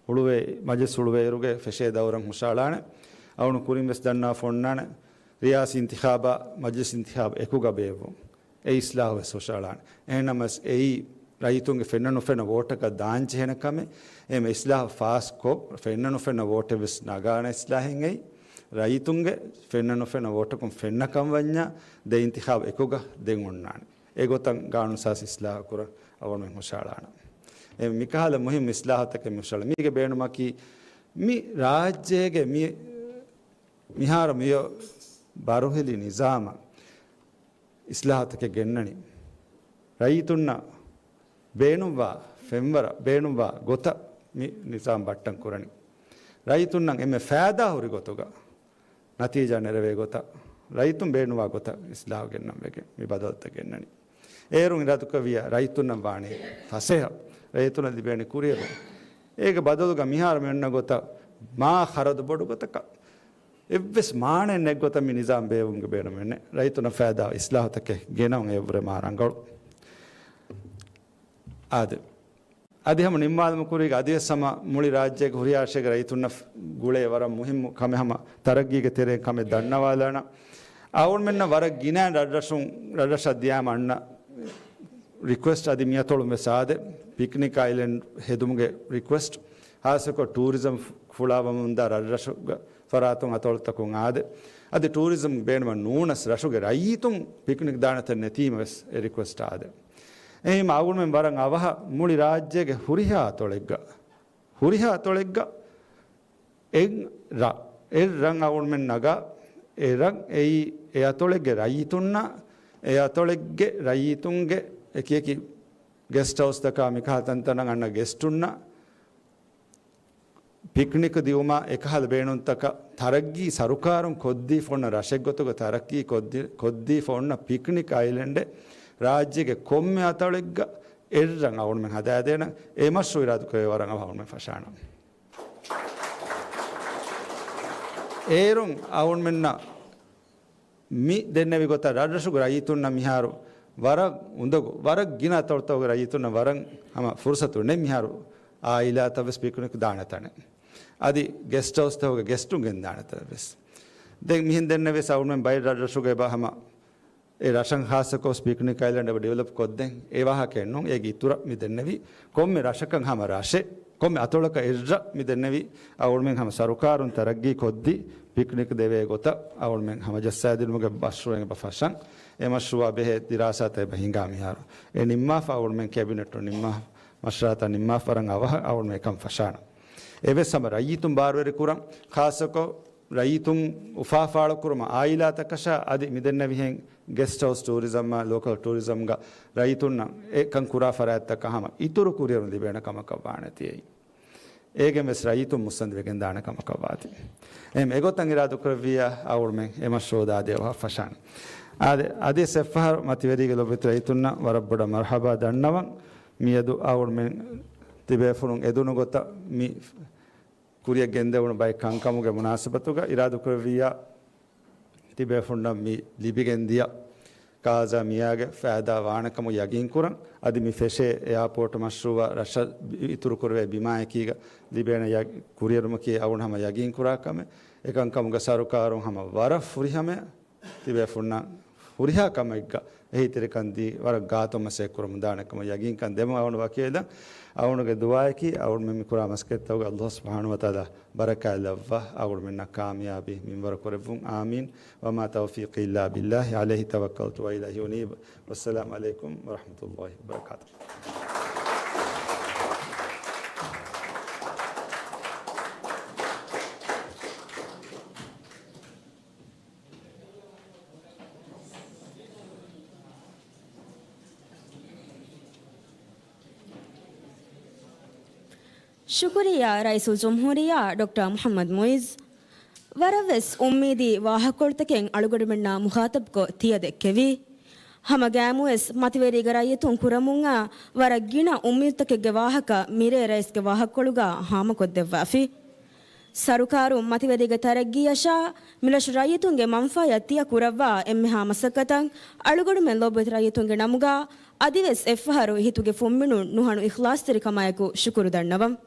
ހުޅުވޭ، މަޖިލިސް ހުޅުވޭ އިރުގެ ފެށޭ ދައުރަށް ހުށަހަޅާނެ. އަޅުގަނޑު ކުރިން ވެސް ދަންނަވާފަ އޮންނާނެ. ރިޔާސީ އިންތިޚާބާ މަޖިލިސް އިންތިޚާބު އެކުގަ ބޭއްވުން. އެ އިސްލާހު ވެސް ހުށަހަޅާނެ. އެހެންނަމަވެސް އެއީ ރައްޔިތުންގެ ފެންނަ ނުފެންނަ ވޯޓަކަށް ދާންޖެހޭނެ ކަމެއް. އެހެން އިސްލާހު ފާސްކޮށް، ފެންނަ ނުފެންނަ ވޯޓެއް ވެސް ނަގާނެ އިސްލާހެއް އެއީ. ރައްޔިތުންގެ ފެންނަ ނުފެންނަ ވޯޓަކުން ފެންނަ ކަން ވަންޏާ ދެ އިންތިޚާބު އެކުގަ ދެން އޮންނާނެ. އެގޮތަށް ގާނޫނުއސާސީ އިސްލާހު ކުރަން އަޅުގަނޑުމެން ހުށަހަޅާނަން. އެ މިކަހަލަ މުހިއްމު އިސްލާހުތަކެއް މި ހުށަހަޅަ. މީގެ ބޭނުމަކީ މި ރާއްޖޭގެ މި، މިހާރު މިއޮ ބަރުހެލި ނިޒާމަށް އިސްލާހުތަކެއް ގެންނަނީ. ރައްޔިތުންނަށް ބޭނުންވާ ފެންވަރަށް ބޭނުންވާ ގޮތަށް މި ނިޒާމް ބައްޓަން ކުރަނީ. ރައްޔިތުންނަށް އެންމެ ފައިދާ ހުރި ގޮތުގަ، ނަތީޖާ ނެރެވޭ ގޮތަށް، ރައްޔިތުން ބޭނުންވާ ގޮތަށް އިސްލާހު ގެންނަން ވެގެން މި ބަދަލުތައް ގެންނަނީ. އޭރުން އިރާދަކުރެއްވިއްޔާ ރައްޔިތުންނަށް ވާނީ ފަސޭހަ، ރައްޔިތުންނަށް ލިބޭނީ ކުރިއެރުން. އޭގެ ބަދަލުގަ މިހާރު މި އޮންނަ ގޮތަށް މާ ޚަރަދު ބޮޑު ގޮތަކަށް އެއްވެސް މާނައެއް ނެތް ގޮތަށް މި ނިޒާމް ބޭއްވުމުގެ ބޭނުމެއް ނެތް. ރައްޔިތުންނަށް ފައިދާ އިސްލާހުތަކެއް ގެނައުން އެއަށްވުރެ މާ ރަނގަޅު. އާދެ. އަދި ހަމަ ނިންމާލުމުގެ ކުރީގަ އަދިވެސް ހަމަ މުޅި ރާއްޖޭގެ ހުރިހާ ރަށެއްގެ ރައްޔިތުންނަށް ގުޅޭ ވަރަށް މުހިއްމު ކަމެއް ހަމަ ތަރައްގީގެ ތެރޭ ކަމެއް ދަންނަވާލާނަން. އަޅުގަނޑުމެންނަށް ވަރަށް ގިނަ ރަށްރަށުން، ރަށްރަށަށް ދިޔާމަ އަންނަ ރިކުއެސްޓް އަދި މިއަތޮޅުން ވެސް އާދެ، ޕިކްނިކް އައިލެންޑް ހެދުމުގެ ރިކުއެސްޓް. ހާއްސަކޮށް ޓޫރިޒަމް ފުޅާވަމުންދާ ރަށްރަށުގެ ފަރާތުން އަތޮޅުތަކުން އާދެ. އަދި ޓޫރިޒަމް ބޭނުމަށް ނޫނަސް ރަށުގެ ރައްޔިތުން ޕިކްނިކް ދާނެ ތަން ނެތީމަ ވެސް އެ ރިކުއެސްޓް އާދެ. އެހެންވީމަ އަޅުގަނޑުމެން ވަރަށް އަވަހަށް މުޅި ރާއްޖޭގެ ހުރިހާ އަތޮޅެއްގަ، ހުރިހާ އަތޮޅެއްގަ އެއް ރަށް، އެއް ރަށް އަޅުގަނޑުމެން ނަގާ، އެ ރަށް އެއީ އެ އަތޮޅެއްގެ ރައްޔިތުންނަށް، އެ އަތޮޅެއްގެ ރައްޔިތުންގެ އެކިއެކި ގެސްޓް ހައުސްތަކާ މިކަހަލަ ތަންތަނަށް އަންނަ ގެސްޓުންނަށް ޕިކްނިކް ދިއުމާ އެކަހަލަ ބޭނުންތަކަށް ތަރައްގީ ސަރުކާރުން ކޮށްދީފަ އޮންނަ ރަށެއް ގޮތުގަ ތަރައްގީ ކޮށްދި-، ކޮށްދީފަ އޮންނަ ޕިކްނިކް އައިލެންޑެއް ރާއްޖޭގެ ކޮންމެ އަތޮޅެއްގަ އެއްރަށް އަޅުގަނޑުމެން ހަދާދޭނަން އެ މަޝްރޫޢު އިރާދަކުރެއްވި ވަރަށް އަވަހަށް އަޅުގަނޑުމެން ފަށާނަން. އޭރުން އަޅުގަނޑުމެންނަށް މި ދެންނެވި ގޮތަށް ރަށްރަށުގެ ރައްޔިތުންނަށް މިހާރު ވަރަށް އުނދަގޫ، ވަރަށް ގިނަ އަތޮޅުތަކުގެ ރައްޔިތުންނަށް ވަރަށް ހަމަ ފުރުސަތު ނެތް މިހާރު އާއިލާތައް ވެސް ޕިކްނިކް ދާނެ ތަނެއް. އަދި ގެސްޓް ހައުސްތަކުގެ ގެސްޓުން ގެންދާނެ ތަނެއް ވެސް. ދެން މިހެން ދެންނެވި ސައުންމެން ބައެއް ރަށްރަށުގެ އެބަ ހަމަ އެ ރަށަށް ޚާއްޞަކޮށް ޕިކްނިކް އައިލެންޑް އެބަ ޑިވެލޮޕް ކޮށްދޭން އެ ވާހަކައެއް ނޫން. އޭގެ އިތުރަށް މި ދެންނެވީ ކޮންމެ ރަށަކަށް ހަމަ ރަށެއް، ކޮންމެ އަތޮޅަކަށް އެއްރަށް މި ދެންނެވީ އަޅުގަނޑުމެން ހަމަ ސަރުކާރުން ތަރައްގީ ކޮށްދީ ޕިކްނިކް ދެވޭ ގޮތަށް އަޅުގަނޑުމެން ހަމަޖައްސާދިނުމުގެ މަޝްރޫޢެއް އެބަ ފަށަން. އެ މަޝްރޫޢާ ބެހޭ ދިރާސާތައް އެބަ ހިނގާ މިހާރު. އެ ނިންމާފަ އަޅުގަނޑުމެން ކެބިނެޓުން ނިންމާ މަޝްރާތައް ނިންމާފަ ވަރަށް އަވަހަށް އަޅުގަނޑުމެން އެކަން ފަށާނަން. އެވެސް ހަމަ ރައްޔިތުން ބާރުވެރި ކުރަން، ޚާއްޞަކޮށް ރައްޔިތުން އުފާ ފާޅުކުރުމަށް އާއިލާތަކަށާ އަދި މިދެންނެވިހެން ގެސްޓް ހައުސް ޓޫރިޒަމްއާ ލޯކަލް ޓޫރިޒަމްގަ ރައްޔިތުންނަށް އެކަން ކުރާ ފަރާތްތަކަށް ހަމަ އިތުރު ކުރިއެރުން ލިބޭނެ ކަމަކަށް ވާނެތީ އެއީ. އޭގެން ވެސް ރައްޔިތުން މުއްސަނދިވެގެން ދާނެ ކަމަކަށް ވާތީ. އެހެން އެގޮތަށް އިރާދަކުރެއްވިއްޔާ އަޅުގަނޑުމެން އެ މަޝްރޫޢު ދާދޭ އަވަހަށް ފަށާނަން. އާދެ، އަދިވެސް އެއްފަހަރު މަތިވެރީގެ ލޮބުވެތި ރައްޔިތުންނަށް ވަރަށް ބޮޑަށް މަރުޙަބާ ދަންނަވަން. މިއަދު އަޅުގަނޑުމެން ތިބޭފުޅުން އެދުނު ގޮތަށް މި ކުރިއަށް ގެންދެވުނު ބައެއް ކަންކަމުގެ މުނާސަބަތުގަ އިރާދަކުރެއްވިއްޔާ، ތިބޭފުންނަށް މި ލިބިގެންދިޔަ ކާޒާ މިޔާގެ ފައިދާ ވާނެކަމުގެ ޔަގީންކުރަން. އަދި މި ފެށޭ އެއާޕޯޓް މަޝްރޫޢަށް ރަށަށް އިތުރުކުރެވޭ ބިމާއެކީގަ ލިބޭނެ ޔަ-، ކުރިއެރުމަކީ އަޅުގަނޑު ހަމަ ޔަގީންކުރާ ކަމެއް. އެކަންކަމުގަ ސަރުކާރުން ހަމަ ވަރަށް ފުރިހަމަ ތިބޭފުންނަށް ހުރިހާ ކަމެއްގަ އެހީތެރިކަން ދީ ވަރަށް ގާތުން މަސައްކަތް ކުރަމުން ދާނެ ކަމަށް ޔަގީންކަން ދެމުން އަޅުގަނޑު ވަކިވެލަން. އަޅުގަނޑުގެ ދުޢާއަކީ އަޅުގަނޑުމެން މި ކުރާ މަސައްކަތްތަކުގަ ﷲ ސުބްޙާނަހޫ ވަތަޢާލާ ބަރަކާތް ލައްވާ އަޅުގަނޑުމެންނަށް ކާމިޔާބީ މިންވަރު ކުރެއްވުން. އާމީން. وما توفيقي إلا بالله عليه توكلت وإليه أنيب. والسلام عليكم ورحمة الله وبركاته. ޝުކުރިއްޔާ ރައީސުލްޖުމްހޫރިއްޔާ ޑޮކްޓަރ މުޙައްމަދު މުޢިއްޒު. ވަރަށްވެސް އުއްމީދީ ވާހަކަކޮޅުތަކެއް އަޅުގަނޑުމެންނާ މުޚާޠަބްކޮށް ތިޔަ ދެއްކެވީ. ހަމަގައިމުވެސް މަތިވެރީގެ ރައްޔިތުން ކުރަމުންއާ ވަރަށް ގިނަ އުއްމީދުތަކެއްގެ ވާހަކަ މިރޭ ރައީސްގެ ވާހަކަކޮޅުގަ ހާމަކޮށްދެއްވާފި. ސަރުކާރުން މަތިވެރީގެ ތަރައްގީއަށާ މިރަށު ރައްޔިތުންގެ މަންފާއަށް ތިޔަ ކުރައްވާ އެންމެހާ މަސައްކަތަށް އަޅުގަނޑުމެން ލޯބިވެތި ރައްޔިތުންގެ ނަމުގަ އަދިވެސް އެއްފަހަރު ހިތުގެ ފުންމިނުން ނުހަނު އިޚްލާޞްތެރިކަމާއެކު ޝުކުރު ދަންނަވަން.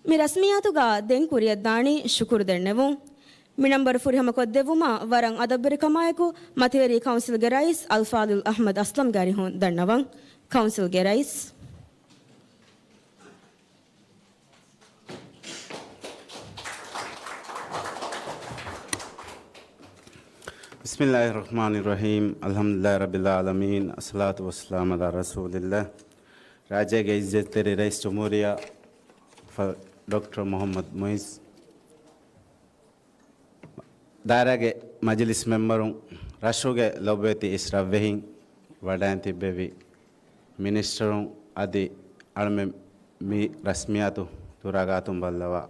މި ރަސްމިއްޔާތުގަ ދެން ކުރިއަށްދާނީ ޝުކުރު ދެންނެވުން. މި ނަންބަރު ފުރިހަމަކޮށްދެއްވުމަށް ވަރަށް އަދަބުވެރިކަމާއެކު މަތިވެރި ކައުންސިލްގެ ރައީސް އަލްފާޟިލް އަޙްމަދު އަސްލަމްގެ އަރިހުން ދަންނަވަން. ކައުންސިލްގެ ރައީސް. بسم الله الرحمن الرحيم. الحمد لله رب العالمين. الصلاة والسلام على رسول الله. ރާއްޖޭގެ އިއްޒަތްތެރި ރައީސް ޖުމްހޫރިއްޔާ ޑޮކްޓަރ މުޙައްމަދު މުޢިއްޒު، ދާއިރާގެ މަޖިލިސް މެމްބަރުން، ރަށުގެ ލޮބުވެތި އިސް ރަށްވެހިން، ވަޑައިން ތިއްބެވި މިނިސްޓަރުން އަދި އަޅުމެން މި ރަސްމިއްޔާތު ދުރާގާތުން ބައްލަވާ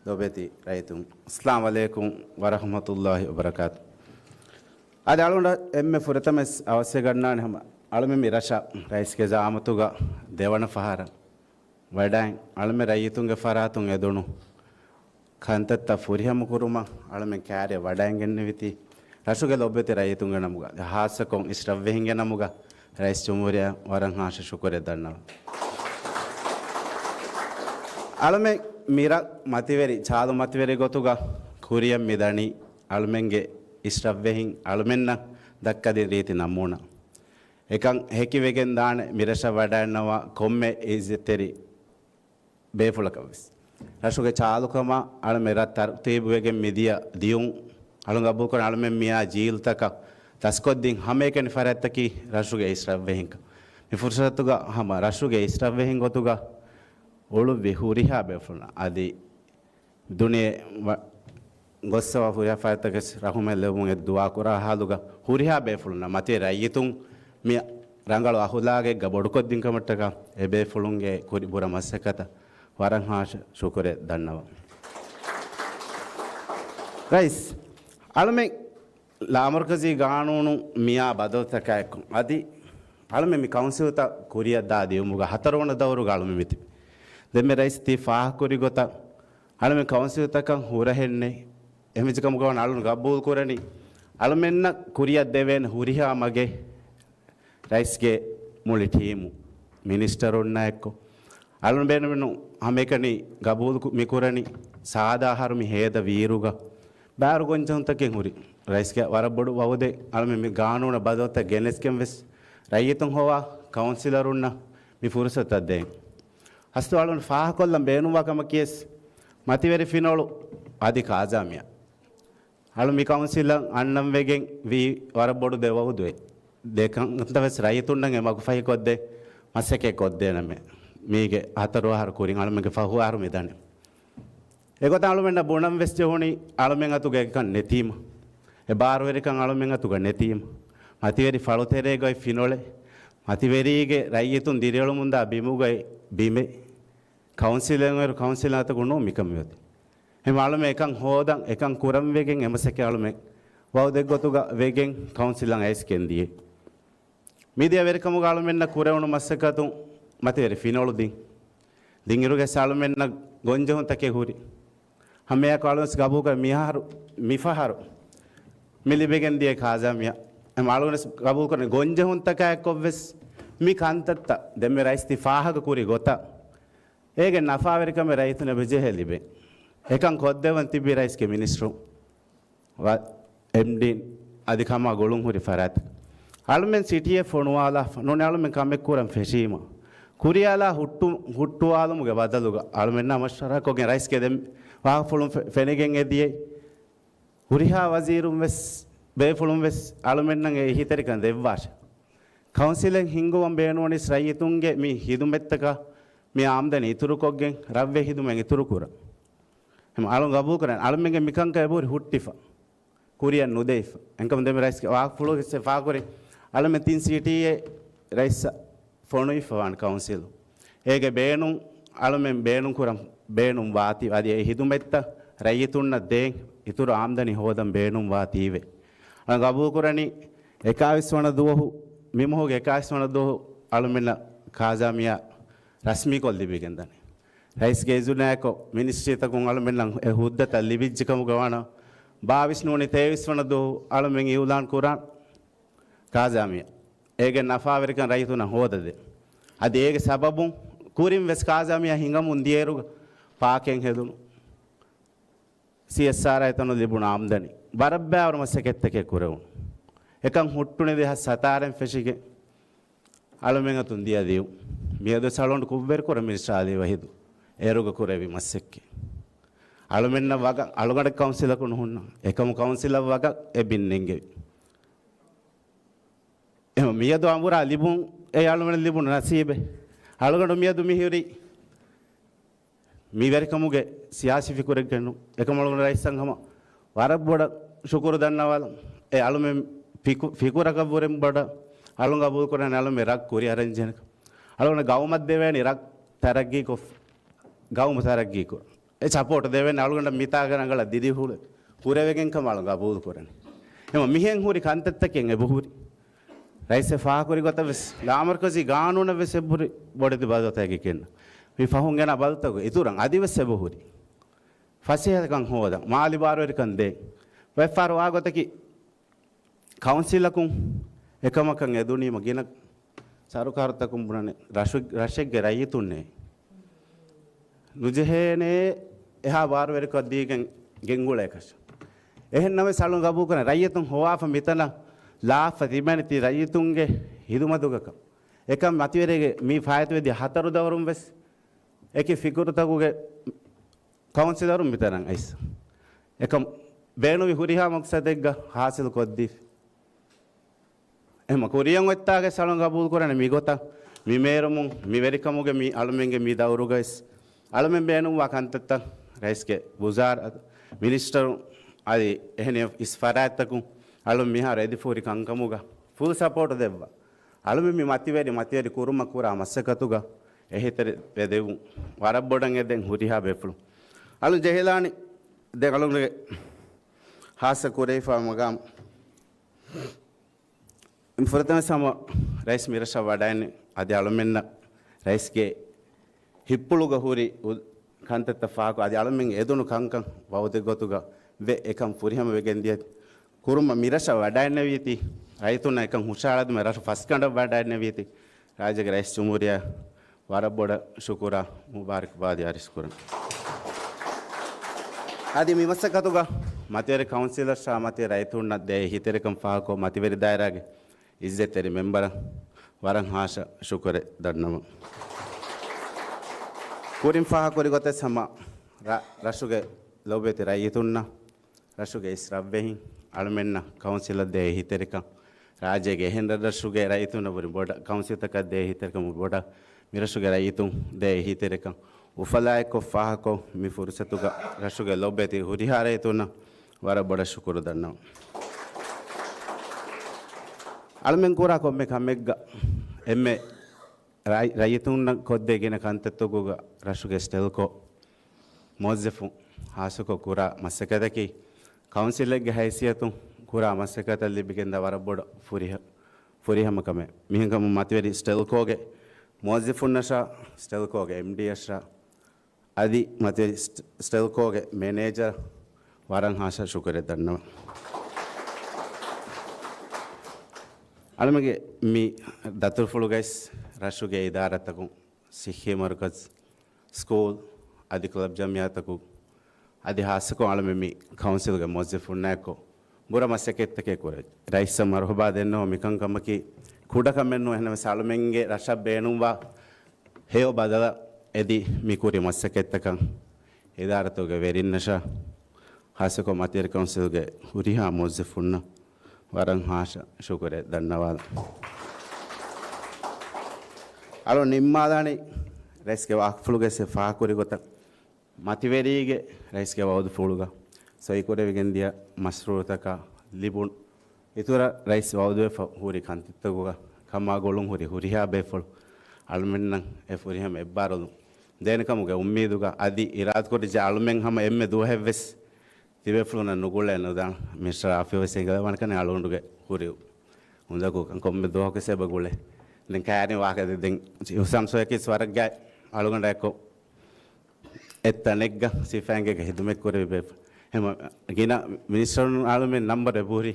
ލޮބުވެތި ރައްޔިތުން، އައްސަލާމު ޢަލައިކުމް ވަރަޙްމަތުﷲި ވަބަރަކާތު. އަދި އަޅުގަނޑަށް އެންމެ ފުރަތަމަވެސް އަވަސްވެގަންނާނެ ހަމަ އަޅުމެން މި ރަށަށް ރައީސްގެ ޒަޢާމަތުގަ ދެވަނަ ފަހަރަށް ވަޑައިން، އަޅުމެން ރައްޔިތުންގެ ފަރާތުން އެދުނު ކަންތައްތައް ފުރިހަމަކުރުމަށް އަޅުމެން ކައިރިއަށް ވަޑައިގެންނެވިތީ، ރަށުގެ ލޮބުވެތި ރައްޔިތުންގެ ނަމުގަ، ޚާއްޞަކޮށް އިސް ރަށްވެހިންގެ ނަމުގަ ރައީސް ޖުމްހޫރިއްޔާ ވަރަށް ހާއްސަ ޝުކުރެއް ދަންނަވަން. އަޅުމެން މި ރަށް މަތިވެރި، ޗާލު މަތިވެރި ގޮތުގަ ކުރިއަށް މި ދަނީ، އަޅުމެންގެ އިސް ރަށްވެހިން އަޅުމެންނަށް ދައްކަދިން ރީތި ނަމޫނާ. އެކަން ހެކިވެގެން ދާނެ މި ރަށަށް ވަޑައިންނަވާ ކޮންމެ އިއްޒަތްތެރި ބޭފުޅަކަށް ވެސް. ރަށުގެ ޗާލުކަމާ އަޅުމެން ރަށް ތަރުތީބުވެގެން މިދިޔަ ދިޔުން އަޅުން ގަބޫލުކުރަން، އަޅުމެން މިއާ ޖީލުތަކަށް ދަސްކޮށްދިން ހަމައެކަނި ފަރާތްތަކީ ރަށުގެ އިސް ރަށްވެހިންކަން. މި ފުރުސަތުގަ ހަމަ ރަށުގެ އިސް ރަށްވެހިން ގޮތުގަ އުޅުއްވި ހުރިހާ ބޭފުޅުން އަދި ދުނިޔެ ވަ-، ގޮއްސަވާ ހުރިހާ ފަރާތްތަކަށް ރަހުމަތް ލެއްވުމުގެ ދުޢާ ކުރާ ހާލުގަ ހުރިހާ ބޭފުޅުންނަށް މަތިވެރި ރައްޔިތުން މި ރަނގަޅު އަހުލާގެއްގަ ބޮޑުކޮށްދިން ކަމަށްޓަކާ އެ ބޭފުޅުންގެ ކުރި ބުރަ މަސައްކަތަށް ވަރަށް ހާ ޝު-، ޝުކުރެއް ދަންނަވަން. ރައީސް، އަޅުމެން ލާމަރުކަޒީ ގާނޫނު މިއާ ބަދަލުތަކާއެކު އަދި އަޅުމެން މި ކައުންސިލްތައް ކުރިއަށްދާ ދިޔުމުގަ ހަތަރުވަނަ ދައުރުގަ އަޅުމެން މިތިބި. ދެންމެ ރައީސް ތި ފާހަގަކުރި ގޮތަށް އަޅުމެން ކައުންސިލްތަކަށް ހުރަހެއްނެއް. އެހެންވެއްޖެކަމުގަ ވަން އަޅުން ގަބޫލު ކުރަނީ އަޅުމެންނަށް ކުރިއަށް ދެވޭނެ ހުރިހާ މަގެއް ރައީސްގެ މުޅި ޓީމު، މިނިސްޓަރުންނާ އެއްކޮށް، އަޅުން ބޭނުމެއްނު ހަމައެކަނި ގަބޫލު ކު-، މިކުރަނީ ސާދާ އަހަރު މި ހޭދަ ވީއިރުގަ ބާރު ގޮންޖެހުންތަކެއް ހުރި. ރައީސްގެ ވަރަށް ބޮޑު ވައުދެއް އަޅުމެން މި ގާނޫނަށް ބަދަލުތައް ގެނެސްގެން ވެސް ރައްޔިތުން ހޮވާ ކައުންސިލަރުންނަށް މި ފުރުސަތަށް ދޭން. އަސްލު އަޅުން ފާހަކޮށްލަން ބޭނުންވާ ކަމަކީވެސް މަތިވެރި ފިނޮޅު އަދި ކާޒާމިއާ އަޅު މި ކައުންސިލަށް އަންނަން ވެގެން ވީ ވަރަށް ބޮޑު ދެ ވައުދުއެއް. ދެ ކަންތައް ވެސް ރައްޔިތުންނަށް އެ މަގުފަހިކޮށްދޭ މަސައްކަތް ކޮށްދޭނަމޭ. މީގެ ހަތަރު އަހަރު ކުރިން އަޅުމެންގެ ފަހު އަހަރު މި ދަނީ. އެގޮތަށް އަޅުމެންނަށް ބުނަން ވެސް ޖެހުނީ އަޅުމެން އަތުގަ އެކަން ނެތީމަ. އެ ބާރުވެރިކަން އަޅުމެން އަތުގަ ނެތީމަ. މަތިވެރި ފަޅުތެރޭގައި ފިނޮޅެއް، މަތިވެރީގެ ރައްޔިތުން ދިރިއުޅުމުންދާ ބިމުގައި ބިމެއް، ކައުންސިލެއް އޮތް ކައުންސިލަށް އަތަކު ނޫން މިކަން މިއޮތީ. އެހެން އަޅުމެން އެކަން ހޯދަން، އެކަން ކުރަން ވެގެން އެ މަސައްކަތް އަޅުމެން ވައުދެއްގޮތުގަ ވެގެން ކައުންސިލަށް އައިސްގެން ދިޔަ. މިދިޔަ ވެރިކަމުގަ އަޅުމެންނަށް ކުރެވުނު މަސައްކަތުން މަތިވެރި ފިނޮޅު ދިން. ދިންއިރުގެ އަޅުމެންނަށް ގޮންޖެހުންތަކެއް ހުރި. ހަމައެއާއެކު އަޅުން ގަބޫލުކުރަން މިހާރު، މިފަހަރު މި ލިބިގެން ދިޔަ ކާޒާމިއާ. އެމް އަޅުގަނޑު ގަބޫލުކުރަން ގޮންޖެހުންތަކާއެއްކޮށްވެސް މި ކަންތައްތައް ދެންމެ ރައީސް ތި ފާހަގަކުރި ގޮތަށް އޭގެ ނަފާވެރިކަމެއް ރައްޔިތުންނަށް އެބަޖެހޭ ލިބޭ. އެކަން ކޮށްދެވަން ތިބި ރައީސްގެ މިނިސްޓްރު، ވަ-، އެމްޑީން އަދި ކަމާ ގުޅުން ހުރި ފަރާތް. އަޅުމެން ސިޓީއެއް ފޮނުވާލާފަ ނޫނީ އަޅުމެން ކަމެއް ކުރަން ފެށީމަ. ކުރިއަލާ ހުއްޓު-، ހުއްޓުވާލުމުގެ ބަދަލުގަ އަޅުމެންނާ މަޝްވަރާކޮށްގެން ރައީސްގެ ދެން ވާހަކަފުޅުން ފެ-، ފެނިގެން އެދިޔައީ. ހުރިހާ ވަޒީރުން ވެސް، ބޭފުޅުން ވެސް އަޅުމެންނަށް އެ އެހީތެރިކަން ދެއްވާށެ. ކައުންސިލެއް ހިންގުވަން ބޭނުންވަނީސް ރައްޔިތުންގެ މި ހިދުމަތްތަކަށް މި އާމްދަނީ އިތުރުކޮށްގެން ރަށްވެ ހިދުމަތް އިތުރުކުރަން. އެހެން އަޅުން ގަބޫލުކުރަން އަޅުމެންގެ މިކަންކަން އެބަހުރި ހުއްޓިފަ. ކުރިއަށް ނުދެވިފަ. އެންކަމު ދެންމެ ރައީސްގެ ވާހަކަފުޅުގެ ފާކުރި އަޅަމެން ތިން ސީޓީއެއް ރައީސް ފޮނުވިފަ ވާން ކައުންސިލު. އޭގެ ބޭނުން އަޅަމެން ބޭނުން ކުރަން ބޭނުން ވާތީ އަދި އެ ހިދުމަތްތައް ރައްޔިތުންނަށް ދޭން އިތުރު އާމްދަނީ ހޯދަން ބޭނުން ވާތީވެ. އަޅަން ގަބޫލުކުރަނީ އެކާވީސް ވަނަ ދުވަހު، މި މަހުގެ އެކާވީސް ވަނަ ދުވަހު އަޅަމެންނަށް ކާޒާމިއާ ރަސްމީކޮށް ލިބިގެންދަނީ. ރައީސްގެ އިޒުނާއެކު މިނިސްޓްރީތަކުން އަޅަމެންނަށް އެ ހުއްދަތައް ލިބިއްޖެކަމުގަ ވާނަ ބާވީސް ނޫނީ ތޭވީސް ވަނަ ދުވަހު އަޅަމެން އިއުލާން ކުރާން ކާޒާމިއާ. އޭގެ ނަފާވެރިކަން ރައްޔިތުންނަށް ހޯދަދޭ. އަދި އޭގެ ސަބަބުން ކުރިން ވެސް ކާޒާމިއާ ހިނގަމުން ދިޔައިރުގަ ޕާކެއް ހެދުނު، ސީއެސްއާރް އެތަނުން ލިބުނު އާމްދަނީ ބަރަށް ބައިވަރު މަސައްކަތްތަކެއް ކުރެވުނު. އެކަން ހުއްޓުނީ ދެހާސް ހަތާރައިން ފެށިގެން އަޅަމެން އަތުން ދިޔަ ދިޔުން. މިއަދު ސަޅުން ކުށްވެރިކުރަން މިނިސްޓަރ އާލީ ވަހީދު އޭރުގަ ކުރެވި މަސައްކަތް. އަޅަމެންނަށް ވަގަށް އަޅުގަނޑަށް ކައުންސިލަކު ނުހުންނަ. އެކަމު ކައުންސިލަށް ވަގަށް އެ ބިން ނެންގެވި. އެހެން މިއަދު އަނބުރާ ލިބުން އެ އަޅުގަނޑަށް ލިބުނު ނަސީބެއް. އަޅުގަނޑު މިއަދު މިހުރީ މި ވެރިކަމުގެ ސިޔާސީ ފިކުރެއްގެ ނޫން. އެކަމަ އަޅުގަނޑު ރައީސްއަށް ހަމަ ވަރަށް ބޮޑަށް ޝުކުރު ދަންނަވާލަން. އެ އަޅުމެން ފިކު-، ފިކުރަކަށްވުރެން ބޮޑަށް އަޅުގަނޑު ގަބޫލުކުރަން އަޅުމެން ރަށް ކުރިއަރަން ޖެހެނެ. އަޅުގަނޑު ގައުމަށް ދެވޭނެ ރަށް ތަރައްގީކޮށް، ގައުމު ތަރައްގީކުރަން. އެ ސަޕޯޓް ދެވެން އަޅުގަނޑަށް މިތާގަ ރަނގަޅަށް ދިރިހުޅެ ކުރެވެގެން ކަމަށް އަޅު ގަބޫލު ކުރަނީ. އެމަ މިހެން ހުރި ކަންތައްތަކެއް އެބަހުރި. ރައީސް ފާހަގަކުރި ގޮތަށް ވެސް ލާމަރުކަޒީ ގާނޫނަށް ވެސް އެބަހުރި ބޮޑެތި ބަދަލުތަކެއް ގެންނަ. މި ފަހުން ގެނަ ބަދަލުތަކުގެ އިތުރަށް އަދި ވެސް އެބަހުރި. ފަސޭހަކަން ހޯދަން، މާލި ބާރުވެރިކަން ދޭން. ވެފާރު ވާ ގޮތަކީ ކައުންސިލަކުން އެކަމަކަށް އެދުނީމަ ގިނަ ސަރުކާރުތަކުން ބުނަނެ ރަށު-، ރަށެއްގެ ރައްޔިތުންނޭ ނުޖެހޭނޭ އެހާ ބާރުވެރިކޮށް ދީގެން ގެންގުޅޭކަށް. އެހެން ނަމަވެސް އަޅުން ގަބޫލުކުރަން ރައްޔިތުން ހޮވާފަ މިތަނަށް ލާފަ ތިބެނި ތި ރައްޔިތުންގެ ހިދުމަތުގަކަށް. އެކަން މަތިވެރިގެ މި ފާއިތުވެދިޔަ ހަތަރު ދައުރުން ވެސް އެކި ފިކުރުތަކުގެ ކައުންސިލަރުން މިތަނަށް އައިސް. އެކަމް ބޭނުމި ހުރިހާ މަޤްސަދެއްގަ ހާސިލު ކޮށްދީފި. އެހެމަ ކުރިޔަށް އޮތްތާގެ ސަޅުން ގަބޫލު ކުރަނެ މިގޮތަށް މި މޭރުމުން މި ވެރިކަމުގެ މި އަޅުމެންގެ މި ދައުރުގައިސް އަޅުމެން ބޭނުންވާ ކަންތައްތައް ރައީސްގެ ވުޒާރާތު، މިނިސްޓަރު އަދި އެހެނި އިސް ފަރާތްތަކުން އަޅުން މިހާރު އެދިފުހުރި ކަންކަމުގަ ފުލް ސަޕޯޓް ދެއްވާ. އަޅުމެން މި މަތިވެރި، މަތިވެރި ކުރުމަށް ކުރާ މަސައްކަތުގަ އެހީތެރިވެދެވުން ވަރަށް ބޮޑަށް އެދެން ހުރިހާ ބޭފުޅުން. އަޅުން ޖެހިލާނީ ދެ އަޅުންގެ ހާއްސަ ކުރެވިފާ މަގާމް ފުރަތަމަ ހަމަ ރައީސް މިރަށަށް ވަޑައިން އަދި އަޅުމެންނަށް ރައީސްގެ ހިތްޕުޅުގަ ހުރި އު-، ކަންތައްތައް ފާހަގަ އަދި އަޅުމެން އެދުނު ކަންކަން ވައުދެއް ގޮތުގަ ވެ އެކަން ފުރިހަމަ ވެގެން ދިޔަ ކުރުމަށް މިރަށަށް ވަޑައިންނެވީތީ، ރައްޔިތުންނަށް އެކަން ހުށަހަޅަދުމަށް ރަށު ފަސްގަނޑަށް ވަޑައިންނެވީތީ، ރާއްޖޭގެ ރައީސް ޖުމްހޫރިއްޔާ ވަރަށް ބޮޑަށް ޝުކުރާ މުބާރަކްބާދި އަރިސް ކުރަން. އަދި މި މަސައްކަތުގަ މަތިވެރި ކައުންސިލަރަށާ މަތިވެރި ރައްޔިތުންނަށް ދޭ އެހީތެރިކަން ފާހަގަކޮށް، މަތިވެރި ދާއިރާގެ އިއްޒަތްތެރި މެމްބަރަށް ވަރަށް ހާއްސަ ޝުކުރެއް ދަންނަވަން. ކުރިން ފާހަގަކުރި ގޮތަށް ހަމަ ރަ-، ރަށުގެ ލޯބިވެތި ރައްޔިތުންނަށް، ރަށުގެ އިސް ރަށްވެހިން އަޅުމެންނަށް ކައުންސިލަށް ދޭ އެހީތެރިކަން، ރާއްޖޭގެ އެހެން ރަށްރަށުގެ ރައްޔިތުންނަށް ވުރެ ބޮޑަށް ކައުންސިލްތަކަށް ދޭ އެހީތެރިކަން، ބޮޑަށް މިރަށުގެ ރައްޔިތުން ދޭ އެހީތެރިކަން އުފަލާއެއްކޮށް ފާހަގަކޮށް، މި ފުރުސަތުގަ ރަށުގެ ލޯބިވެތި ހުރިހާ ރައްޔިތުންނަށް ވަރަށް ބޮޑަށް ޝުކުރު ދަންނަވަން. އަޅުމެން ކުރާ ކޮންމެ ކަމެއްގަ އެންމެ ރައި-، ރައްޔިތުންނަށް ކޮށްދޭ ގިނަ ކަންތައްތަކުގަ ރަށުގެ ސްޓެލްކޯ މުވައްޒަފުން ހާއްސަކޮށް ކުރާ މަސައްކަތަކީ، ކައުންސިލެއްގެ ހައިސިއްޔަތުން ކުރާ މަސައްކަތަށް ލިބިގެންދާ ވަރަށް ބޮޑަށް ފުރިހަ-، ފުރިހަމަ ކަމެއް. މިހެންކަމުން މަތިވެރި ސްޓެލްކޯގެ މުވައްޒަފުންނަށާ، ސްޓެލްކޯގެ އެމްޑީއަށާ، އަދި މަތިވެރި ސްޓް-، ސްޓެލްކޯގެ މެނޭޖަރ ވަރަށް ހާއްސަ ޝުކުރެއް ދަންނަވަން. އަޅުމެންގެ މި ދަތުރުފުޅުގައިސް ރަށުގެ އިދާރާތަކުން، ސިއްހީ މަރުކަޒް، ސްކޫލް އަދި ކްލަބް ޖަމްޢިއްޔާތަކުން، އަދި ހާއްސަކޮށް އަޅުމެން މި ކައުންސިލްގެ މުވައްޒަފުންނާއެކު ބުރަ މަސައްކަތްތަކެއް ކުރެވި. ރައީސަށް މަރުޙަބާ ދެންނެވުން މިކަންކަމަކީ ކުޑަކަމެއް ނޫން. އެހެންނަމަވެސް އަޅުމެންގެ ރަށަށް ބޭނުންވާ ހެޔޮ ބަދަލަށް އެދި މި ކުރި މަސައްކަތްތަކަށް އިދާރާތަކުގެ ވެރިންނަށާ، ހާއްސަކޮށް މަތިވެރި ކައުންސިލްގެ ހުރިހާ މުވައްޒަފުންނަށް ވަރަށް ހާއްސަ ޝުކުރެއް ދަންނަވާލަން. އަޅު ނިންމާލާނީ ރައީސްގެ ވާހަކަފުޅުގައި ފާހަގަކުރި ގޮތަށް، މަތިވެރީގެ ރައީސްގެ ވައުދުފުޅުގަ ސޮއިކުރެވިގެންދިޔަ މަޝްރޫޢުތަކާ ލިބުނު އިތުރަށް ރައީސް ވައުދުވެފަ ހުރި ކަންތައްތަކުގަ ކަމާ ގުޅުން ހުރި ހުރިހާ ބޭފުޅުން އަޅުމެންނަށް އެ ފުރިހަމަ އެއްބާރުލުން ދޭނެ ކަމުގެ އުއްމީދުގަ އަދި އިރާދަކުރިއްޖެ އަޅުމެން ހަމަ އެންމެ ދުވަހެއްވެސް ތިބޭފުޅުންނަށް ނުގުޅޭ ނުދާން. މިނިސްޓަރ އާފިޔަށް ވެސް އެނގިލަވާނެ ކަން އަޅުގަނޑުގެ ހުރި އުނދަގޫ ކަން ކޮންމެ ދުވަހަކުވެސް އެބަ ގުޅޭ. ދެން ކައިރިން ވާހަކަ ދެ-، ދެން ހުސާމް ސޮޔަކީސް ވަރަށް ގާތް އަޅުގަނޑާ އެއްކޮށް އެއްތަނެއްގަ ސިފައިންގޭގަ ހިދުމަތް ކުރެވި ބޭފު-، ހަމަ ގިނަ މިނިސްޓަރުން އަޅުމެން ނަންބަރު އެބަހުރި.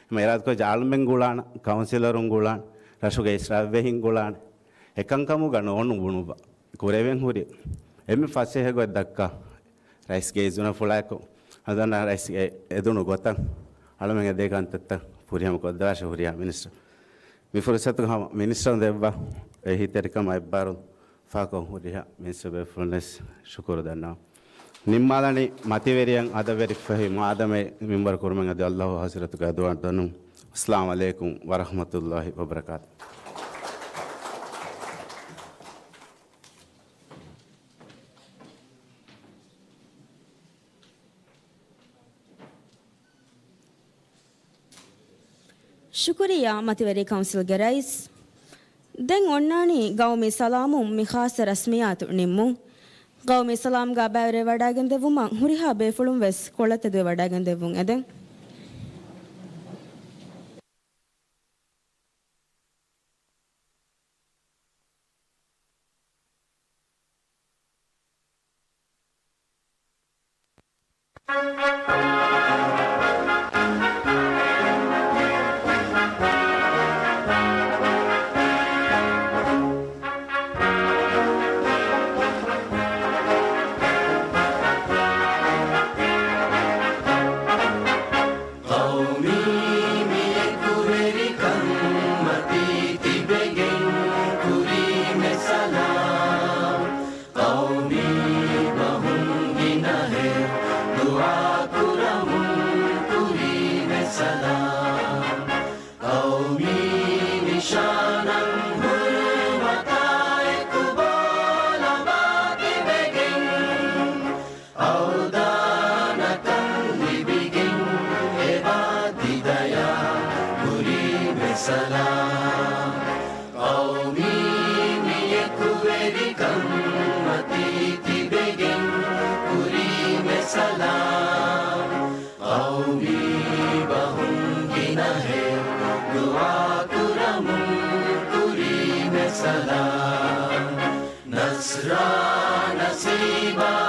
ހަމަ އިރާދަކުރެއްޖެ އަޅުމެން ގުޅާނަ، ކައުންސިލަރުން ގުޅާނަ، ރަށުގެ އިސް ރަށްވެހިން ގުޅާނަ. އެކަންކަމުގަ ނޯން ބުނުއްވާ. ކުރެވެން ހުރި އެންމެ ފަސޭހަ ގޮތް ދައްކާ ރައީސްގެ އިޒުނަފުޅާއެކު، ހަނދާން ރައީސްގެ އެދުނު ގޮތަށް އަޅުމެން އެދޭ ކަންތައްތައް ފުރިހަމަ ކޮށްދެވާށޭ ހުރިހާ މިނިސްޓަރު. މި ފުރުސަތުގަ ހަމަ މިނިސްޓަރުން ދެއްވާ އެހީތެރިކަމާ އެއްބާރުލުން ފާހަގަކޮށް ހުރިހާ މިނިސްޓަރ ބޭފުޅުންވެސް ޝުކުރު ދަންނަވަން. ނިންމާލަނީ މަތިވެރިޔަށް އަދަބުވެރި ފަހި މާދަމެ މިންބަރު ކުރުމެއް އަދި އައްލާހު ޙަޟްރަތުގެ އަދުވާ ދަނުން. އައްސަލާމު ޢަލައިކުމް ވަރަޙްމަތުﷲި ވަބަރަކާތު. ޝުކުރިއްޔާ މަތިވެރި ކައުންސިލްގެ ރައީސް. ދެން އޮންނާނީ ގައުމީ ސަލާމުން މި ޚާއްޞަ ރަސްމިއްޔާތު ނިންމުން. ގައުމީ ސަލާމްގާ ބައިވެރިވެވަޑައިގެން ދެއްވުމަށް ހުރިހާ ބޭފުޅުން ވެސް ކޮޅަށް ތެދުވެވަޑައިގެން ދެއްވުން އެދެން. ޤައުމީ މި އެކުވެރިކަން މަތީ ތިބެގެން ކުރީމެ ސަލާމް. ޤައުމީ ބަހުން ގިނަހެއް ދުޢާ ކުރަން. ސަލާމް ނަސްރާ ނަސީބާ.